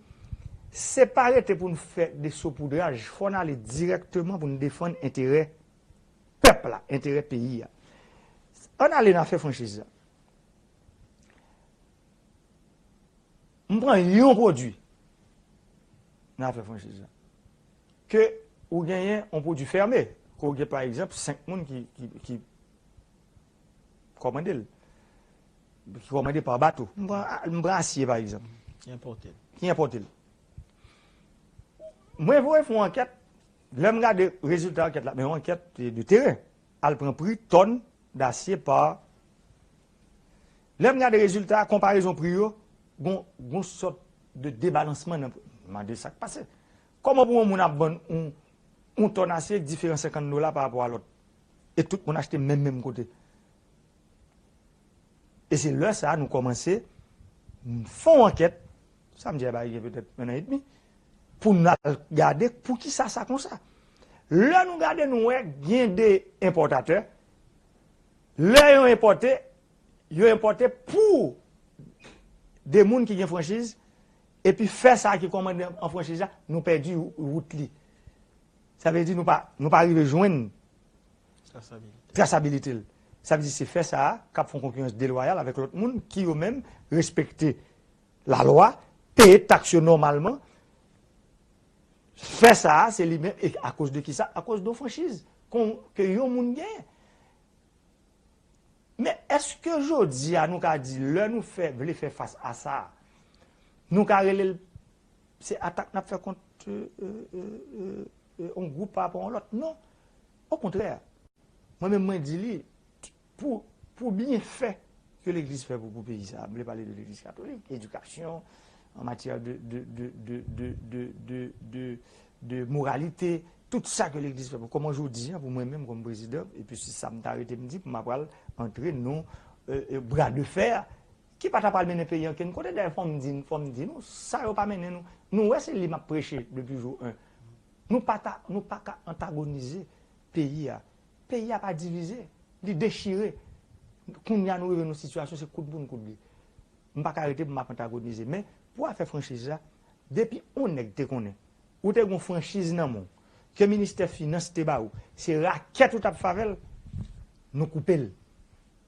se pa rete pou n fè de sopoudraj, fò n ale dirèkteman pou n defann enterè pèp la, enterè peyi a. Ann ale nan afè franchiz la. M pran yon pwodui nan afè franchiz la. Ke ou genyen yon pwodui fèmen, ke w gen pa egzanp senk moun ki, ki, ki kòmande l, ki kòmande pa bato. M pran, m pran asye pa egzanp. Ki enpòte l. Ki enpòte l. Mwen voye fè yon ankèt, lè m gade rezilta ankèt la, men yon ankèt de teren, al pran pri tòn dasye pa. Lè m gade rezilta a, konparezon pri yo, gon, gon sòt de debalansman nan pri. M mande sa k pase. Kòman pou yon moun ap vann yon, yon tòn asye k diferan senkant dola pa rapò a lòt? E tout moun achte menm, menm kote. E se lè sa a nou kòmanse fè yon ankèt, sa m di a bay gen petèt yon an edmi, pou n al gade poukisa sa konsa. Lè nou gade, nou wè gen de enpòtatè, lè yo enpòte, yo enpòte pou de moun ki gen franchiz, epi fè sa a ki kòmande an franchiz la, nou pèdi wout li. Sa vle di nou pa, nou pa rive jwenn trasabilite l. Sa vle di se fè sa a k ap fè yon konkirans delwayal avèk lòt moun ki yo menm respekte lalwa, peye taks yo nòmalman. Fè sa a, se li menm, e akoz de kisa? Akoz de yon franchiz kon, ke yon moun genyen. Men Èske jodi a nou ka di lè nou fè, vle fè fas a sa, nou ka rele l se atak n ap fè kont yon gwoup pa rapò a yon lòt? Non. Okontrè, mwen menm mwen di li, pou, pou byenfè ke legliz fè pou, pou peyi sa, m vle pale de legliz katolik, edikasyon, an matyè de, de, de, de, de, de, de, de, de moralite, tout sa ke legliz fè pou, kòman jodi a, pou mwen menm kòm prezidan, epi se sa m ta rete m di, pou m apral antre nan bra de fè ki pa ta pral mennen peyi ankenn kote. Dayè, fò m di, fò m di nou, sa yo pa mennen nou. Nou wè se li m ap preche depi jou en. Nou pa ta, nou pa ka antagonize peyi a. Peyi a pa divize, li dechire. Kounye a nou rive nan sitiyasyon se koud pou n koud li. M pa ka rete pou m ap antagonize. Men, pou afè franchiz la, depi yon nèg te konnen ou te gen yon franchiz nan men w, ke ministè finans te ba ou, se rakèt ou t ap fè avè l, nou koupe l.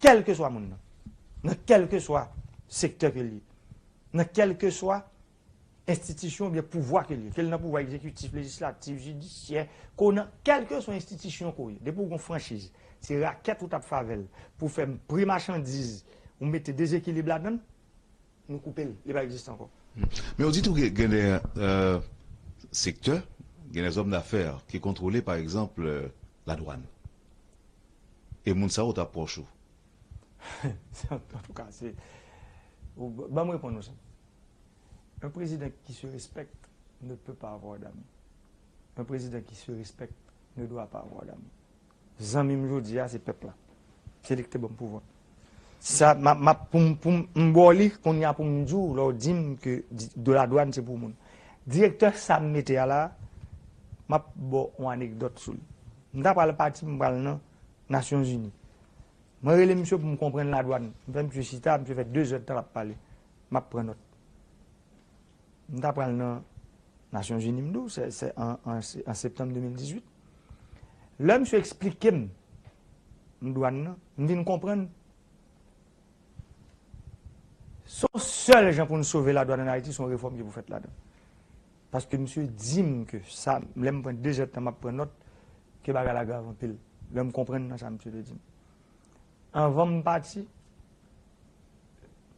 Kèlkeswa moun nan, nan kèlkeswa sektè ke l ye, nan kèlkeswa enstitisyon oubyen pouvwa ke l ye, ke l nan pouvwa egzekitif, lejislatif, jidisyè, ke w nan kèlkeswa enstitisyon ke w ye, depi w gen yon franchiz, se rakèt ou t ap fè avè l pou fè pri machandiz, ou mete dezekilib ladan l, nou koupe l, li pa egziste ankò. Men ou di tou gen, gen de sektè, gen de zòm dafè ki kontwole, pa egzanp, ladwann. E moun sa yo ta pwòch ou. Antouka, se, ban m reponn ou sa. Un président qui se respecte ne peut pas avoir d'amis. Un président qui se respecte ne doit pas avoir d'amis. Zanmi m jodi a, se pèp la. Se li ki te ban m pouvwa. Sa, m ap, m ap, pou m, pou m, m ba w li, kounye a pou m di w, lè w di m ke di, de ladwann se pou moun. Direktè sa m mete a la, m ap ba w yon anekdòt sou li. M ta pral pati, m pral nan Nasyonzini. Mwen rele misye pou m konprann ladwann. M fè misye chita, misye fè de zè tan l ap pale. M ap pran nòt. M ta pral nan Nasyonzini, m di w, se, se an, an, an septanm de mil dizuit. Lè misye eksplike m, m dwann nan, m vin konprann. Se yon sèl jan pou n sove ladwann ann Ayiti, se yon refòm ki pou fèt ladan. Paske misye di m ke sa, lè m pran de zè tan m ap pran nòt, ke bagay la grav anpil. Lè m konprann nan sa misye te di m. Anvan m pati,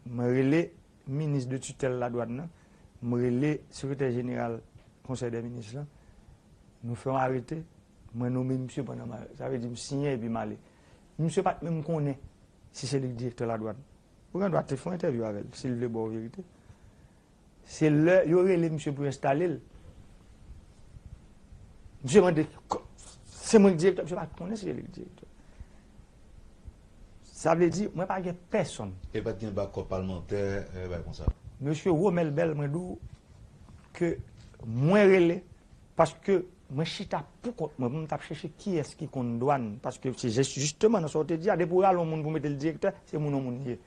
mwen rele minis de titèl ladwann nan, mwen rele sekretè jeneral konsèy dè minis lan, nou fè yon arete, mwen nonmen misye pandan m al, sa vle di m siyen epi m ale. Misye pa t menm konnen si se li k direktè ladwann. Ou gen dwa te fè yon entèvyou avè l, si l vle ba w verite. Se lè yo rele misye pou yo enstale l. Misye mande, "Ko-, se mwen k direktè?" Misye pa konnen si se li k direktè. Sa vle di, mwen pa gen pèsonn. E pa t gen bakòp palmantè, e bagay konsa. Mesye Romel Bell, mwen di w ke mwen rele, paske mwen chita pou kont mwen, pou m t ap chèche kiyès ki konn dwann, paske se jis-, jisteman nan sa w te di a, depi w rale yon moun pou w mete l direktè, se moun yon moun li ye.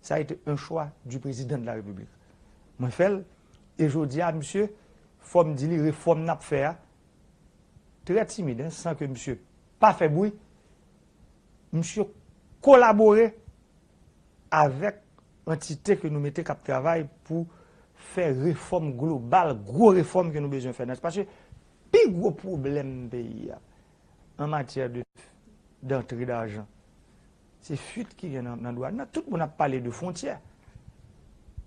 Ça a été un choix du président de la République. Mwen fè l, e jodi a, misye, fò m di li, refòm n ap fè a, trè timid, en, san ke misye pa fè bri, misye kolabore avèk antite ke nou mete k ap travay pou fè refòm global, gwo refòm ke nou bezwen fè nan, paske pi gwo pwoblèm peyi a, an matyè de, dantre dajan, se fuit ki gen nan, nan dwann nan. Tout moun ap pale de fwontyè.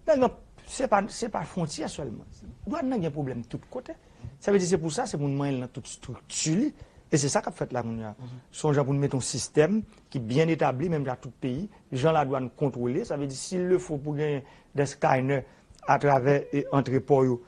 Men non, se pa, se pa fwontyè sèlman. Dwann nan gen pwoblèm tout kote. Sa vle di se pou sa, se pou n manyen l nan tout estrikti li. E se sa k ap fèt la kounye a. Se yon jan pou n mete yon sistèm ki byen etabli, menm jan tout peyi, jan ladwann kontwole. Sa vle di, s'il le faut pou genyen des scanners atravè, e, antre pò yo.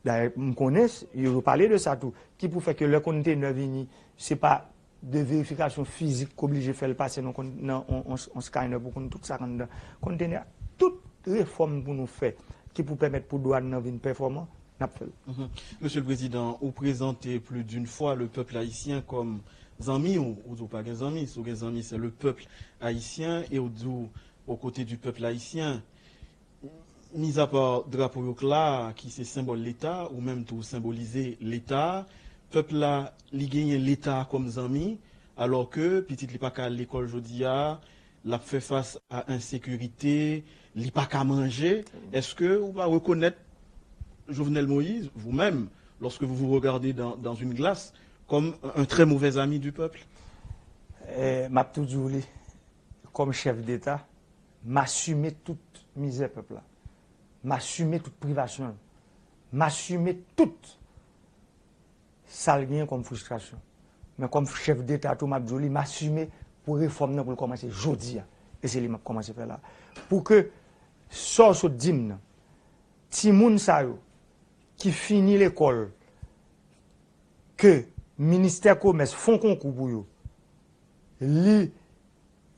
Dayè, m konnen, yo, yo pale de sa tou. Ki pou fè ke lè kontenè vini, se pa de verifikasyon fizik k oblije fè l pase nan, nan on, on, on scanner pou konn tout sa k anndan kontenè a. Tout refòm pou nou fè ki pou pèmèt pou dwàn nan vin pèfòman, n ap fè l. Mhm. Monsieur le Président, ou prezante plus d'une fois le peuple haïtien comme zanmi w. Ou di w pa gen zanmi, si w gen zanmi, c'est le peuple haïtien, e w di w aux côtés du peuple haïtien. Mizapa drapo yo k la, ki se senbòl Leta, ou menm tou w senbolize Leta, pèp la, li genyen Leta kòm zanmi, alò ke pitit li pa ka al lekòl jodi a, l ap fè fas a ensekirite, li pa ka manje. Èske ou pa rekonèt Jovenel Moïse, vous-même, lorsque vous vous regardez dans, dans une glace, comme un très mauvais ami du peuple? Eh, m ap tou di w li. Kòm chèf deta, m asime tout mizè pèp la. M asime tout privasyon l. M asime tout sa l genyen kòm fristrasyon. Men kòm chèf deta tou, m ap di w li, m asime pou refòm nan pou l kòmanse jodi a. E se li m ap kòmanse fè la. Pou ke sa w sot di m nan, timoun sa yo ki fini lekòl, ke ministè komès fè yon konkou pou yo, li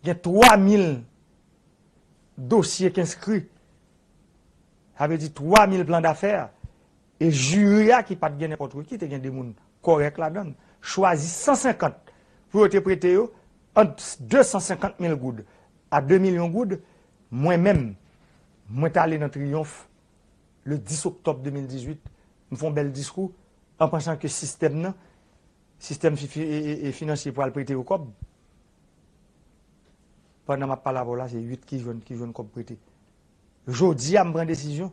gen twa mil dosye k enskri, sa vle di twa mil plan dafè, e jiri a ki pa t gen nenpòt ki, te gen de moun kòrèk ladan l, chwazi san senkant pou yo te prete yo, ant de san senkant mil goud a de milyon goud. Mwen menm, mwen t ale nan Triyonf le dis oktòb de mil dizuit, m fè yon bèl diskou, an pansan ke sistèm nan, sistèm fi- fi- e- e- e finansye pral prete yo kòb. Pandan m ap pale avè w la, se uit ki jwenn, ki jwenn kòb prete. Jodi a, m pran desizyon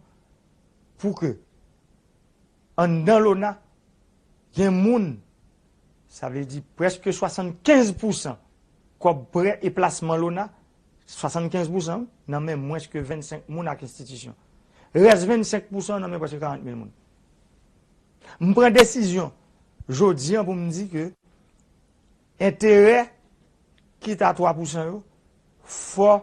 pou ke anndan lona, gen moun, sa vle di prèske swasannkenz pousan kòb prè e plasman lona, swasannkenz pousan nan men mwens ke vennsenk moun ak enstitisyon. Rès vennsenk pousan nan men prèske karant mil moun. M pran desizyon jodi a pou m di ke enterè ki ta twa pousan yo, fò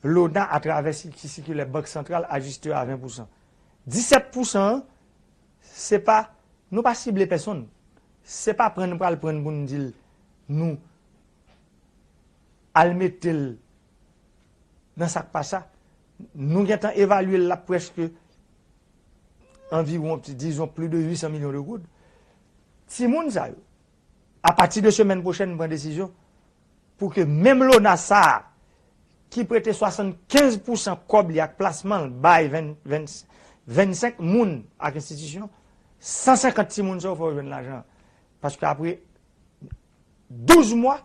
lona atravè si- sikilè Bank Santral ajiste yo a ven pousan. Disèt pousan an, se pa, nou pa sible pèsonn. Se pa pran nou pral pran pou n di l nou al mete l nan sa k pa sa. Nou gentan evalye l la prèske anviwon, dizon, plis de uit san milyon de goud. Timoun sa yo, apati de semèn pwochèn, m pran desizyon pou ke menm lona sa a, ki prete swasannkenz pousan kòb li ak plasman l bay ven- ven- vennsenk moun ak enstitisyon, san senkant timoun sa yo fò yo jwenn lajan an. Paske apre douz mwa,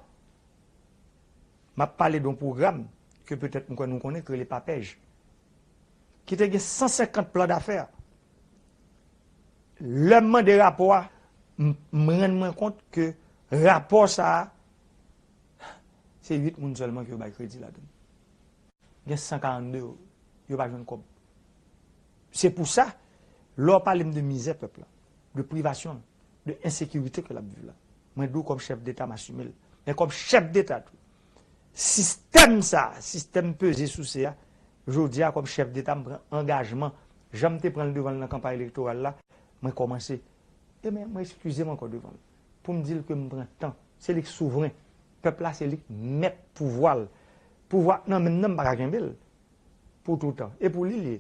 m ap pale de yon pwogram ke petèt m kwè nou konnen, ki rele PAPEJ, ki te gen san senkant plan dafè. Lè m mande rapò a, m m rann mwen kont ke rapò sa a, se uit moun sèlman ke yo bay kredi ladan l. Gen san karannde yo, yo pa jwenn kòb. Se pou sa, lè w pale m de mizè pèp la, de privasyon l, de ensekirite ke l ap viv la, mwen di w kòm chèf deta, m asime l. Men kòm chèf deta tou, sistèm sa a, sistèm peze souse a, jodi a kòm chèf deta, m pran angajman, jan m te pran l devan l nan kanpay elektoral la, mwen kòmanse. E men, mwen eskize m ankò devan l. Pou m di l ke m pran tan. Se li k souvren. Pèp la, se li k mèt pouvwa l. Pouvwa nan men m nan, m pa ka kenbe l pou toutan. E pou li l ye.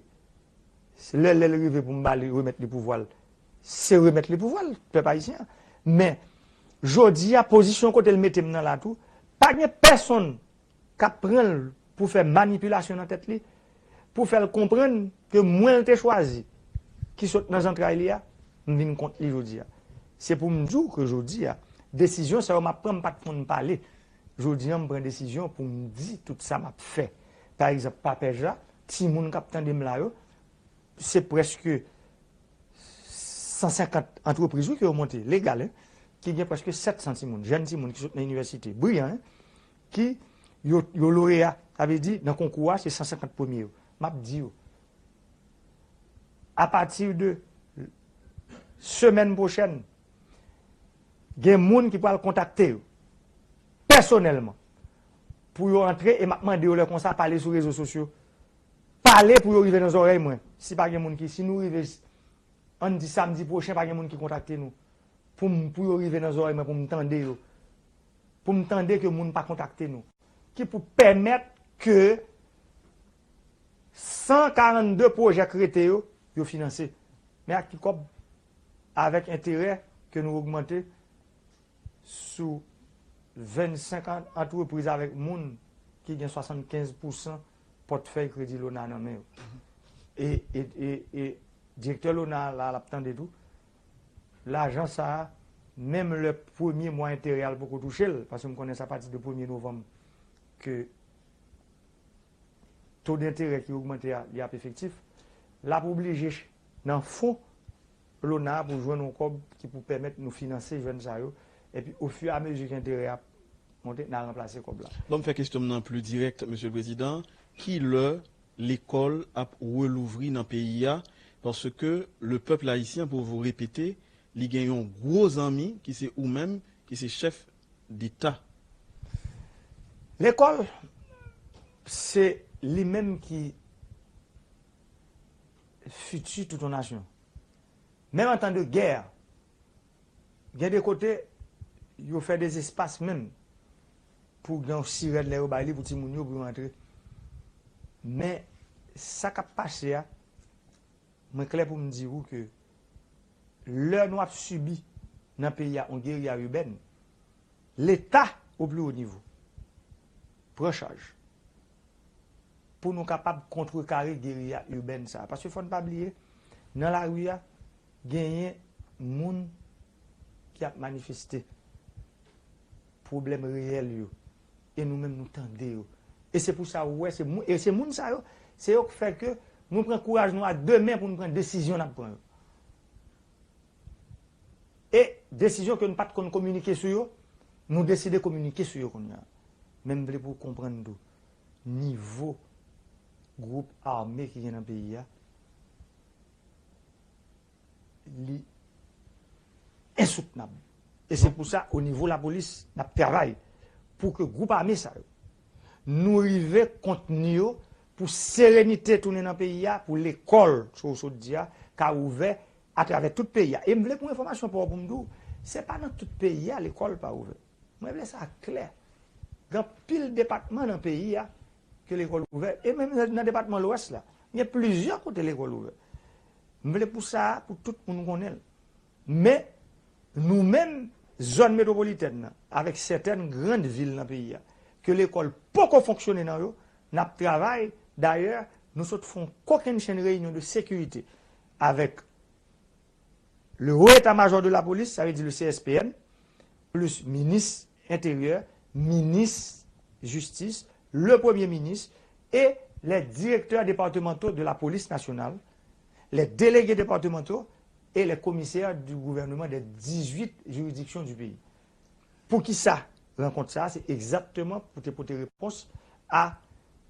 Se lè, lè l rive pou m ba li, remèt li pouvwa l, se remèt li pouvwa l, pèp ayisyen an. Men, jodi a, pozisyon kote l mete m nan la tou, pa gen pèsonn k ap pran l pou fè manipilasyon nan tèt li, pou fè l konprann ke mwen l te chwazi, ki sot nan zantray li a, m vin kont li jodi a. Se pou m di w ke jodi a, desizyon sa yo m ap pran, m pa t konn pale. Jodi a, m pran desizyon pou m di tout sa m ap fè. Pa egzanp, PAPEJ la, timoun k ap tande m la yo, se prèske san senkant antrepriz, wi, ke yo monte, legal, en, ki gen prèske sèt san timoun, jèn timoun ki sot nan inivèsite, briyan, en, ki yo, yo loreya, sa vle di, nan konkou a, se san senkant premye yo. M ap di yo, apati de semèn pwochèn, gen moun ki pral kontakte yo pèsonèlman pou yo antre, e m ap mande yo lè konsa pale sou rezo sosyo. Pale pou yo rive nan zòrèy mwen. Si pa gen moun ki, si nou rive, ann di samdi pwochen, pa gen moun ki kontakte nou, pou m, pou yo rive nan zòrèy mwen, pou m tande yo, pou m tande ke moun pa kontakte nou, ki pou pèmèt ke san karannde pwojè k rete yo, yo finanse. Men ak ki kòb? Avèk enterè ke nou ogmante sou vennsenk an- antrepriz avèk moun ki gen swasannkenz pousan pòtfèy kredi lona nan men yo. E, e, e, e direktè lona la, l ap tande tou. Lajan sa a, menm lè premye mwa enterè a, l poko touche l, paske m konnen se apati de premye novanm ke to denterè ki ogmante a, li ap efektif, l ap oblije ch- nan fon lona a pou jwenn yon kòb ki pou pèmèt nou finanse jèn sa yo. Epi, ofiramezi ke enterè a ap monte, n a ranplase kòb la. Ban m fè kesyon m nan pli dirèk, Mesye le Prezidan. Kilè lekòl ap relouvri nan peyi a? Paske le pèp ayisyen, pou vou repete, li gen yon gwo zanmi ki se ou menm, ki se chèf deta. Lekòl, se li menm ki fiti tout yon nasyon. Menm an tan de gè, gen de kote, yo fè de espas menm pou gen yon sirèn lè yo bay li pou timoun yo pou yo antre. Men, sa k ap pase a, mwen klè pou m di ou ke lè nou ap sibi nan peyi a yon geriya ibèn, Leta, o pli wo nivo, pran chaj pou nou kapab kontrekare geriya ibèn sa a. Paske fò n pa bliye, nan lari a, genyen moun ki ap manifeste pwoblèm reyèl yo. E nou menm, nou tande yo. E se pou sa ou wè, se moun, e se moun sa yo, se yo k fè ke nou pran kouraj nou a de men pou nou pran desizyon n ap pran yo. E desizyon ke n pa t konn kominike sou yo, nou deside kominike sou yo kounye a. Men m vle pou w konprann tou, nivo gwoup ame ki gen nan peyi a, li ensoutenab. E se pou sa, o nivo lapolis, n ap travay pou ke gwoup ame sa yo, nou rive kontni yo, pou serenite tounen nan peyi a, pou lekòl, sa w sot di a, ka ouvè atravè tout peyi a. E m vle pou enfòmasyon pa w pou m di w, se pa nan tout peyi a lekòl pa ouvè. Mwen vle sa klè. Gen anpil depatman nan peyi a ke lekòl ouvè. E menm nan depatman Lwès la, gen plizyè kote lekòl ouvè. M vle pou sa a, pou tout moun konnen l. Men, nou menm, zòn metwopolitèn nan, avèk sètèn grann vil nan peyi a, ke lekòl poko fonksyone nan yo, n ap travay. Dayè, nou sot fè yon kokennchenn reyinyon de sekirite avèk le Haut État-Major de la Police, sa vle di le C S P N, plis minis enteryè, minis jistis, le premye minis e les directeurs départementaux de la police nationale, les délégués départementaux et les commissaires du gouvernement des dix-huit juridictions du pays. Poukisa rankont sa a? Se egzakteman pou te pote repons a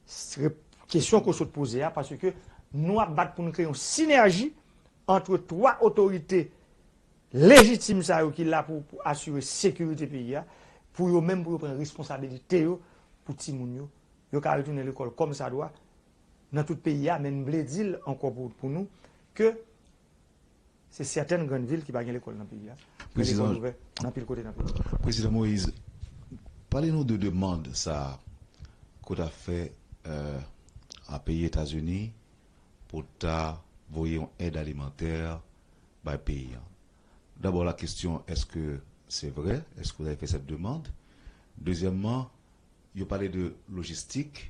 s- rep- kesyon ke w sot poze a, paske nou ap bat pou nou kreye yon sinèji ant twa otorite lejitim sa yo ki la pou, pou asire sekirite peyi a, pou yo menm pou yo pran responsabilite yo pou timoun yo, yo ka retounen lekòl kòmsadwa nan tout peyi a, men m vle di l ankò pou, pou nou, ke se sètèn grann vil ki pa gen lekòl nan peyi a, men lekòl ouvè nan anpil kote nan peyi a. Prezidan Moïse, pale nou de demann sa a ke w ta fè euh, a peyi Etazini pou ta voye yon èd alimantè bay peyi an. Dabò la kesyon, èske se vre? Èske w ta fè cette demande? Dezyèmman, yo pale de lojistik.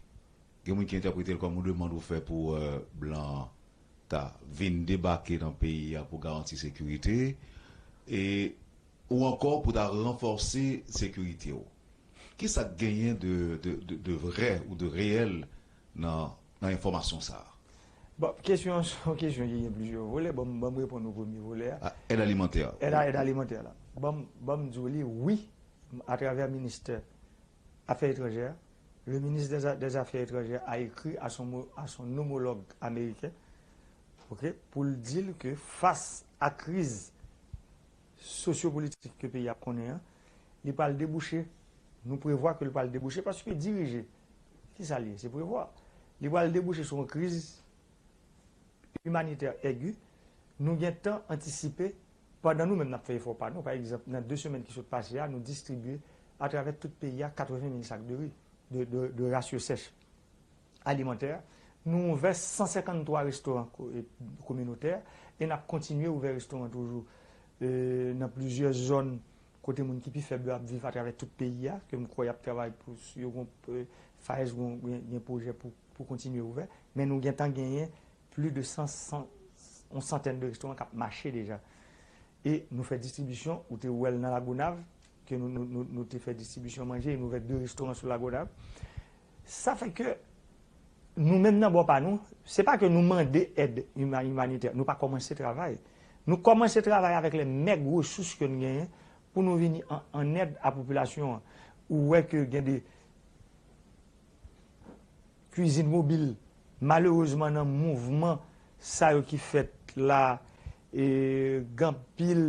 Gen moun ki entèprete l kòm yon demann ou fè pou euh, blan ta vin debake nan peyi a pou garanti sekirite e ou ankò pou ta ranfòse sekirite w. Kisa k genyen de, de, de, de vrè ou de reyèl nan, nan enfòmasyon sa a? Bon, kesyon an se yon kesyon ki gen plizyè volè. Ban m, ban m reponn o premye volè a. Ah, èd alimantè. Èd, èd alimantè la. Ban m, ban m di w li, wi, atravè ministè Afè etranjè, le ministre des, des Affaires étrangères a écrit à son, à son homologue américain, ok, pou l di l ke fas a kriz sosyopolitik ke peyi a ap konnen an, li pral debouche, nou prevwa ke l pral debouche, paske dirije, ki sa l ye? Se prevwa. Li pral debouche sou yon kriz imanitè egi, nou gentan antisipe pandan nou menm n ap fè efò pa nou. Pa egzanp, nan de semèn ki sot pase a, nou distribye atravè tout peyi a katreven mil sak de ri, de, de, de rasyon sèch alimantè. Nou ouvè san senkanntwa restoran ko- e, kominotè e n ap kontinye ouvè restoran toujou e, nan plizyè zòn kote moun ki pi fèb yo ap viv atravè tout peyi a, ke m kwè y ap travay pou yo gon, e, FAES gon, gen, gen pwojè pou, pou kontinye ouvè. Men nou gentan genyen plis de san, san, yon santèn de restoran k ap mache deja. E nou fè distribisyon, ou te wè l nan Lagonav, ke nou, nou, nou, nou te fè distribisyon manje, e nou ouvè de restoran sou Lagonav. Sa fè ke nou menm nan bò pa nou, se pa ke nou mande èd ima- imanitè, nou pa kòmanse travay. Nou kòmanse travay avèk lè mèg resous ke n genyen pou nou vini an, an èd a popilasyon an. ou wè ke gen de kwizin mobil, malerezman, nan mouvman sa yo ki fèt la, e, gen anpil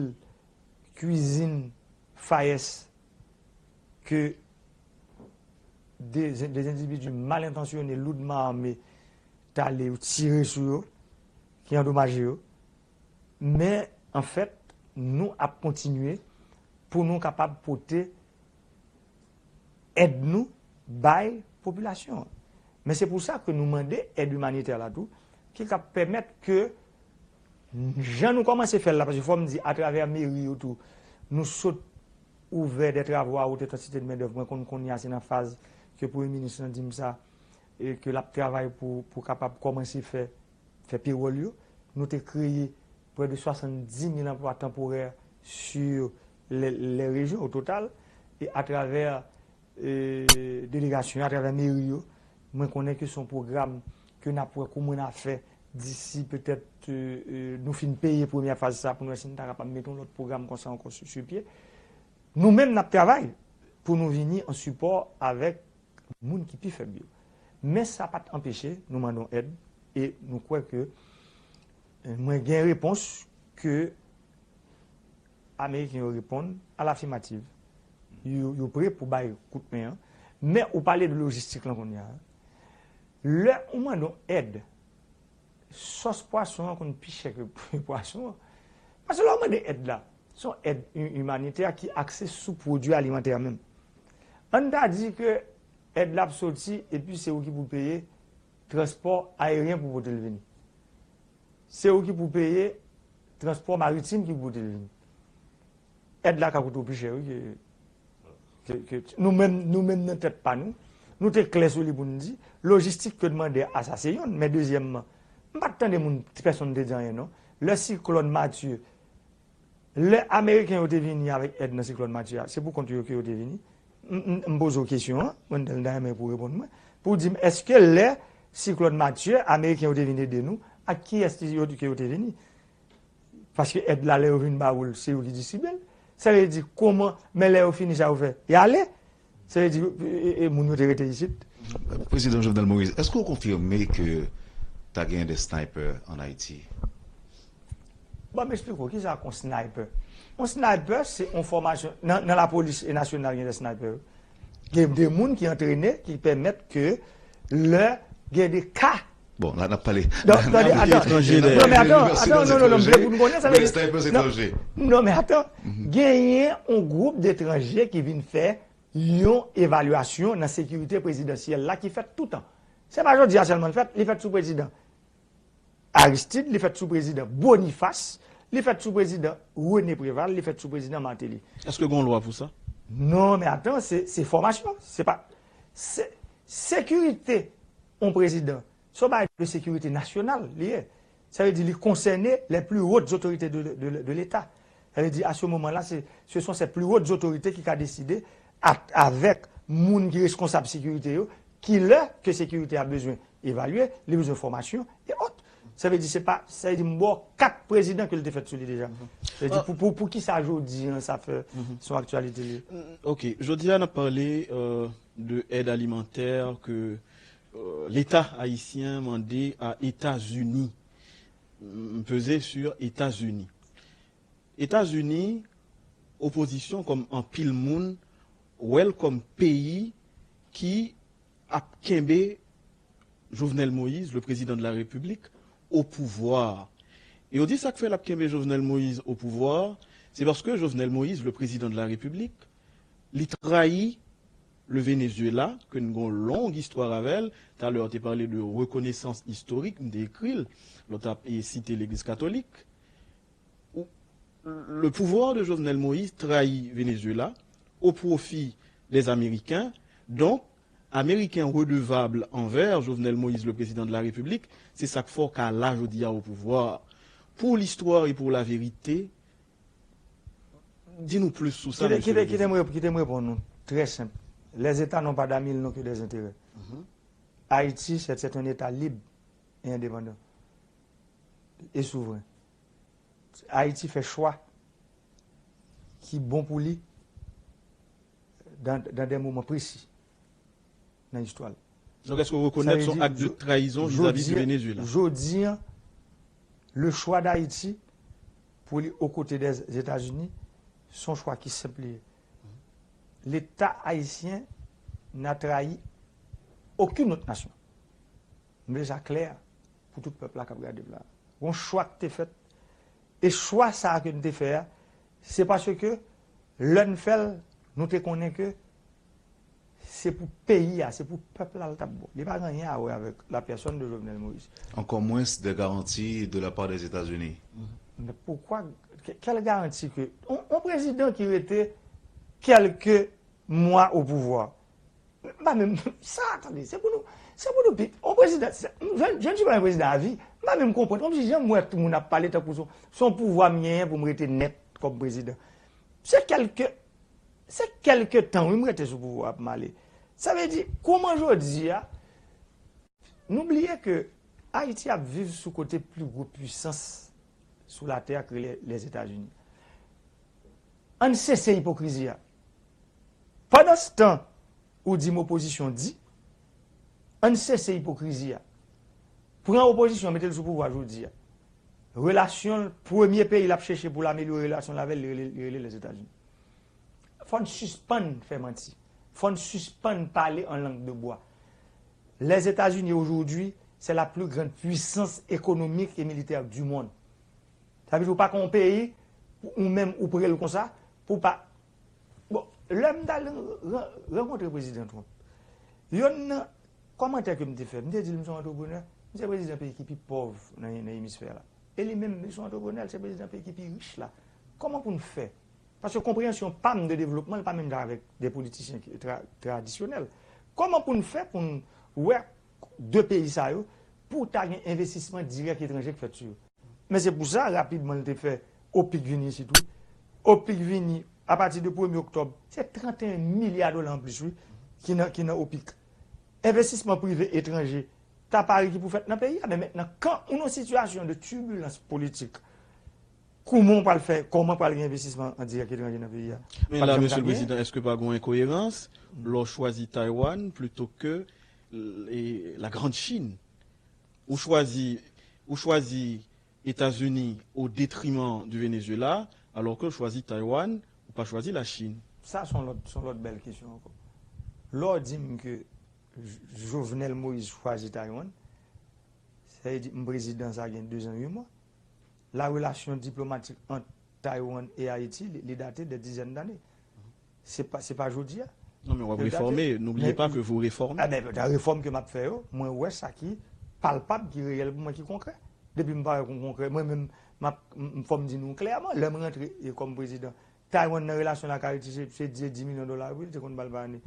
kwizin fayès ke de, de endividi mal entansyone, loudman ame, t ale yo tire sou yo, ki andomaje yo. Men, anfèt, nou ap kontinye pou nou kapab pote èd nou bay popilasyon an. Men se pou sa ke nou mande èd imanitè la tou, ki ka pèmèt ke jan nou kòmanse fè l la, paske fò m di, atravè meri yo tou, nou sot ouvè dè travo a wot entansite de mendèv. Mwen konn kounye a se nan faz ke premye minis lan di m sa, e ke l ap travay pou, pou kapab kòmanse fè, fè pewòl yo. Nou te kreye près de soixante-dix mille anplwa tanporè sur les, les régions au total. E atravè, e, delegasyon, atravè meri yo, mwen konnen ke se yon pwogram ke n ap wè kòman n a fè disi petèt, e, e, nou fin peye premyè faz sa pou nou wè si n ta kapab mete yon lòt pwogram konsa ankò sou, sou pye. Nou menm n ap travay pou nou vini an sipò avèk moun ki pi fèb yo. Men sa pa t anpeche nou mande yon èd e nou kwè ke, e, mwen gen repons ke Ameriken yo reponn alafimativ. Yo, yo pre pou bay kout men an. Men ou pale de lojistik lan kounye a. Lè ou mande yon èd, sòs pwason an konn pi chè ke pwason an. Paske lè w mande èd la, se yon èd i-, imanitè ki akse sou pwodui alimantè menm. Ann ta di ke èd la ap soti epi se ou ki pou peye transpò ayeryen pou pote l vini. Se ou ki pou peye transpò maritim ki pou pote l vini. Èd la ka koute w pi chè, wi, ke, ke, ke nou menm, nou menm nan tèt pa nou, nou te klè sou li pou n di, lojistik ke n mande a sa se yonn, men dezyèmman, m pa t tande moun, pèsonn te di anyen non. Lè siklòn Matye, lè Ameriken yo te vini avèk èd nan siklòn Matye a, se pou kont yo ke yo te vini. M, m, m poze w kesyon an, mwen ta renmen pou w reponn mwen, pou w di m, èske lè siklòn Matye, Ameriken yo te vin ede nou, ak kiyès yo, ke yo te vini? Paske èd la, lè yo vin ba ou l, se yo ki distribye l. Sa vle di, kòman, men lè yo fini, sa yo fè? Y ale. Sa vle di, e, e, e, moun yo te rete isit. Prezidan Jovenel Moïse, èske w konfime ke ta gen de sniper ann Ayiti? Bon, m eksplike w, kisa k yon sniper? Yon sniper, se yon fòmasyon, nan, nan lapolis e nasyonal, gen de sniper, wi. Gen de moun ki antrene, ki pèmèt ke lè gen de ka Bon, la n ap pale. Non, tande, atan. Etranje dèyè. Non, men atan, atan, non, non, non, m vle pou nou konnen, sa vle di, sniper se etranje. Non, men atan, genyen yon gwoup detranje ki vin fè yon evalyasyon nan sekirite prezidansyèl la ki fèt toutan. Se pa jodi a sèlman l fèt, li fèt sou prezidan Aristide, li fèt sou prezidan Boniface, li fèt sou prezidan René Préval, li fèt sou prezidan Martelly. Èske gen yon lwa pou sa? Non, men atan, se, se fòmasyon. Se pa, se, sekirite yon prezidan, se yon bagay de sekirite nasyonal li ye. Sa vle di li konsène les plus hautes autorités de, de, de l'État. Sa vle di, à ce moment-là, se, ce sont ces plus hautes autorités ki ka deside a, avèk moun ki reskonsab sekirite yo, kilè ke sekirite a bezwen evalye, li bezwen fòmasyon, e òt. Sa vle di, se pa, sa vle di, m ba w kat prezidan ke l te fèt sou li deja. Sa vle di, pou, pou, pou kisa jodi a, sa fè, se yon aktyalite li ye. Ok, jodi a, n ap pale, euh, de èd alimantè ke, euh, Leta ayisyen mande a Etazini. M peze sur Etazini. Etazini, opozisyon kòm anpil moun wè l kòm peyi ki ap kenbe Jovenel Moïse, le président de la République, au pouvoir. E yo di sa k fè l ap kenbe Jovenel Moïse au pouvoir, se paske Jovenel Moïse, le président de la République, li trayi le Venezuela, ke n gon long istwa avè l. Talè, w te pale de rekonesans istorik, m te ekri l, lè w t ap, e, site Legliz Katolik. Ou, le pouvoir de Jovenel Moïse trahi Venezuela au profit des Américains. Donc, Américains redevables envers Jovenel Moïse, le président de la République, se sa k fè w ka la jodi a au pouvoir. Pour l'histoire et pour la vérité, di nou plis sou sa, Kite, mesye kite, kite m Legliz. Rep-, kite m reponn nou. Trè senp. Les États n'ont pas d'amis, ils n'ont que des intérêts. Mhm. Haïti, c'est, c'est un État libre et indépendant et souverain. Ayiti fè chwa ki bon pou li. dans, dans des moments précis dans l'histoire. Donc, est-ce que vous reconnaissez son acte de trahison vis-à-vis du Venezuela? Jodi, le choix d'Haïti pour aller aux côtés des États-Unis, son choix qui simple. L'État haïtien n'a trahi aucune autre nation. M vle sa klè pou tout pèp la k ap gade m la. Gon chwa k te fèt. E chwa sa a ke n te fè a, se paske lè n fè l, nou te konnen ke se pou peyi a, se pou pèp la l t ap bon. Li pa gen anyen a wè avèk la pèsòn de Jovenel Moïse. Encore moins de garanties de la part des États-Unis. Men poukwa, kèl garanti ke yon prezidan ki rete kèlke mwa o pouvwa, M pa menm sa, tande, se pou nou, se pou nou pi, on prezidan, se, m, je, je ne suis pas un président à vie, m pa menm konprann, kòmsi jan m wè tout moun ap pale tankou se, se yon pouvwa m genyen pou m rete nèt kòm prezidan. Se kèlke, se kèlke tan, wi, m rete sou pouvwa ap m ale. Sa vle di, kòman jodi a, nou bliye ke Ayiti ap viv sou kote pli gwo pwisans sou latè a ki rele Lèzetazini. Ann sese ipokrizi a. Pandanstan ou di m opozisyon di, ann sese ipokrizi a. Pran opozisyon, mete l sou pouvwa jodi a. Relasyon l, premye peyi l ap chèche pou l amelyore relasyon l avè l, li rele, li rele Lèzetazini. Fò n sispann fè manti. Fò n sispann pale an lang de bwa. Les États-Unis aujourd'hui, c'est la plus grande puissance économique et militaire du monde. Sa vle di ou pa ka yon peyi, ou menm ou pre l konsa, pou pa. Bon, lè m t al ran- rankontre prezidan Trump, yonn nan kòmantè ke m te fè, m te di l m se yon antreprenè, m se prezidan peyi ki pi pòv nan, nan emisfè la. E li menm, li se yon antreprenè, li se prezidan peyi ki pi rich la. Kòman pou n fè? Paske konpreyansyon pa m de devlopman, li pa menm jan avèk de politisyen ki tra- tradisyonèl. Kòman pou n fè pou n wè de peyi sa yo, pou ta gen envestisman dirèk etranje k fèt sou yo? Men se pou sa, rapidman, li te fè OPIC vini isit, wi. OPIC vini, apati de premye oktòb, se trannteyen milya dola anplis, wi, ki nan, ki nan OPIC. Envestisman prive etranje, ta pare ki pou fèt nan peyi a, men mentnan, kan ou nan sitiyasyon de tibilans politik, kòman w pral fè, kòman pral gen envestisman an dirèk etranje nan peyi a? Men la, Mesye le Prezidan, èske pa gen enkoyerans lè w chwazi Taiwan plito ke la Grande Chine? Ou chwazi, ou chwazi Etazini o detriman di Venezuela, alò ke w chwazi Taiwan, ou pa chwazi la Chine. Sa se yon lòt, se yon lòt bèl kesyon ankò. Lè w di m ke Jovenel Moïse chwazi Taiwan, sa vle di m prezidan sa gen dezan uit mwa. La relasyon diplomatik ant Taiwan e Ayiti, li, li date de dizèn dane. Se pa, se pa jodi a. Non, men w ap refòme. N'oubliez pas que vous réformez. Ebyen, nan refòm ke m ap fè yo, mwen wè sa ki palpab, ki reyèl pou mwen, ki konkrè. Depi m pa wè kon konkrè, mwen menm, m ap, m, fò m di nou klèman, lè m rantre e kòm prezidan, Taiwan nan relasyon l ak Ayiti, se, se di, di milyon dola wi, li te konn ba l pa ane.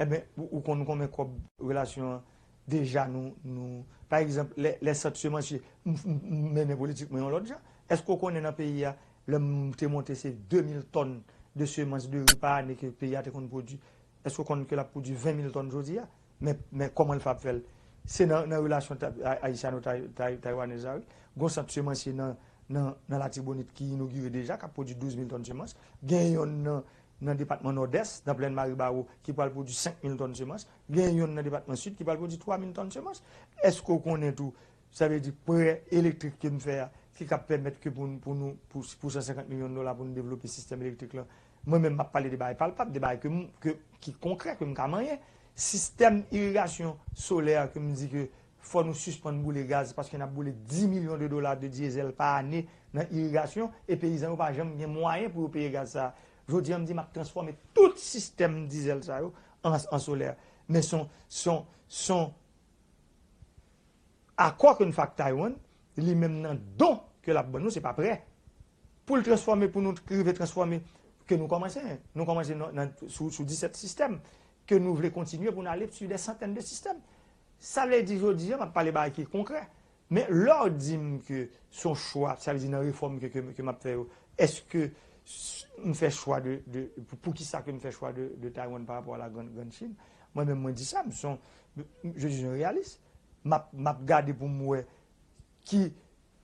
Ebyen, ou, ou konn konbyen kòb relasyon an deja nou, nou, pa egzanp, lè, lè sant semansye, m, m, m mennen politik mwen yon lòt jan. Èske w konnen nan peyi a, lè m te monte, se de mil tòn de semans de ri pa ane ke peyi a te konn pwodui? Èske w konn ke l ap pwodui ven mil tòn jodi a? Men, men kòman l fè ap fè l? Se nan, nan relasyon ta- a- ayisyano-tay- tay- taywanèz la, wi. Gon sant semansye nan, nan, nan Latibonit ki inogire deja, k ap pwodui douz mil tòn semans. Gen yonn nan, nan depatman Nòdès, nan plèn Maribawo, ki pral pwodui senk mil tòn semans. Gen yonn nan depatman Sid ki pral pwodui twa mil tòn semans. Èske w konnen tou, sa vle di prè elektrik ke m fè a, ki k ap pèmèt ke pou, n- pou nou, pou, pou san senkant milyon dola pou nou devlope sistèm elektrik lan? Mwen menm, m ap pale de bagay palpab, de bagay ke, m- ke, ki konkrè, ke m ka manyen. Sistèm irigasyon solè ke m di ke fò nou sispann boule gaz, paske n ap boule dis milyon de dola de dyezèl pa ane nan irigasyon, e peyizan yo pa janm gen mwayen pou yo peye gaz sa a. Jodi a, m di m ap transfòme tout sistèm dyezèl sa yo an, an solè. Men se yon, se yon, se yon akò ke n fè ak Taiwan, li menm nan don ke l ap ban nou, se pa prè. Pou l transfòme, pou nou rive transfòme, ke nou kòmanse, nou kòmanse nan, nan, sou, sou disèt sistèm, ke nou vle kontinye pou n ale sou dè santèn de sistèm. Sa vle di, jodi a, m ap pale bagay ki konkrè. Men lè w di m ke se yon chwa, sa vle di nan refòm ke, ke, ke m ap fè yo, èske s- m fè chwa de, de pou, poukisa ke m fè chwa de, de Taiwan pa rapò a la Grande, Grande Chine? Mwen menm, mwen di sa, m se yon, je suis un réaliste. M ap, m ap gade pou m wè ki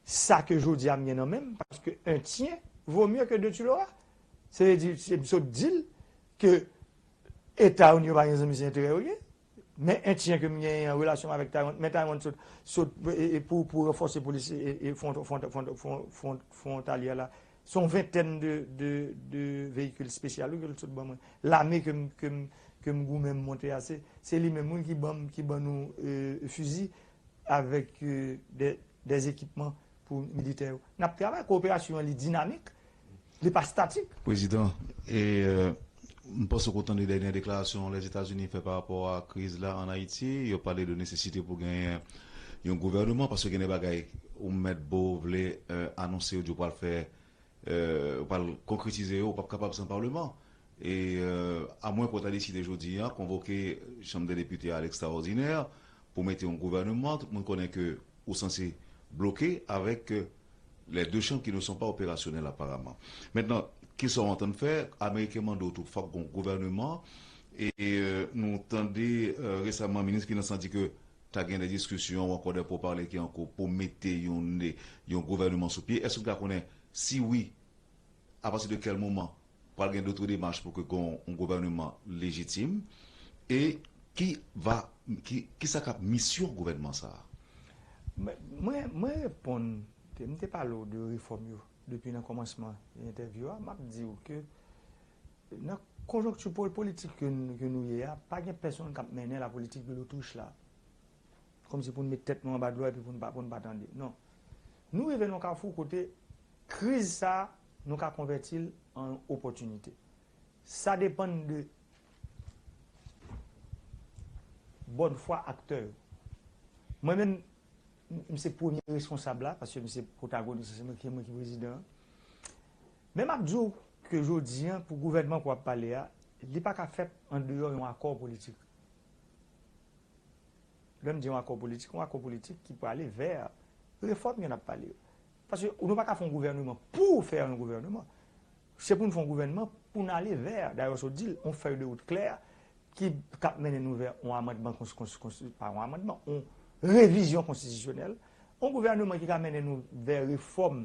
sa ke jodi a m gen nan men m, paske un tien vaut mieux que deux tu l'auras. Se vle di, se m sot di l ke E Taiwan yo pa gen zanmi, se enterè yo ye. Men entyen ke m genyen an relasyon avèk Taiwan, men Taiwan sot, sot e, e, pou, pou ranfòse polis e, e, fwon- fwon- fwon- fwon- fwontalye a la. Se yon ventèn de, de, de veyikil espesyal wi, ke l sot ban mwen. Lame ke m, ke m, ke m goumen m monte a, se, se li menm wi ki ban m, ki ban nou e, fizi avèk e, de, de ekipman pou militè yo. N ap travay, kowoperasyon an li dinamik, li pa statik. Prezidan, e, euh, m panse w kontan de dènye deklarasyon Lèzetazini fè pa rapò a kriz la ann Ayiti. Yo pale de nesesite pou genyen yon gouvèneman, paske gen de bagay ou mèt bo vle euh, anonse yo di w pral fè, euh, ou pral konkretize yo, ou p ap kapab san palman. E euh, amwen pou w ta deside jodi a, konvoke Chanm dè Depite a a lekstraòdinè pou mete yon gouvèneman, tout moun konnen ke ou sanse bloke avèk euh, les deux chambres qui ne sont pas opérationnelles apparemment. Maintenant, kisa w antann fè? Ameriken mande w tou, fòk gon gouvèneman. E euh, nou tande euh, resaman minis Finans lan di ke ta gen de diskisyon ou ankò de pourparlers ki an kou pou mete yon, yon gouvèneman sou pye. Èske nou ka konnen si wi, apati de kèl moman pral gen dotre demach pou ke gon yon gouvèneman lejitim? E ki va, ki, ki sa k ap misyon gouvènman sa a? Mwen, mwen, mwen reponn, te- m te pale w de refòm yo depi nan kòmansman entèvyou a. M ap di w ke nan konjonkti pol- politik ke, n- ke nou ye a, pa gen pèsonn k ap mennen la politik de l'Autriche la. Kòmsi pou n met tèt nou anba dlo epi pou n pa, pou n pa tande. Non. Nou rive nan yon kafou kote kriz sa a, nou ka konvèti l an yon opòtinite. Sa depann de bòn fwa aktè yo. Mwen menm, m- m se premye responsab la, paske m se pwotagonis, se mwen ki, mwen ki prezidan an. Men m ap di w ke jodi a, pou gouvènman ke w ap pale a, li pa ka fèt andeyò yon akò politik. Lè m di yon akò politik, yon akò politik ki prale vè refòm ke n ap pale yo. Paske nou pa ka fè yon gouvèneman pou fè yon gouvèneman. Se pou n fè yon gouvèneman pou n ale vè, dayè w sot di l, yon fèy de wout klè ki k ap mennen nou vè yon amandman, kons- kons- kons- pa yon amandman, yon revizyon konstitisyonèl, yon gouvèneman ki ka mennen nou vè refòm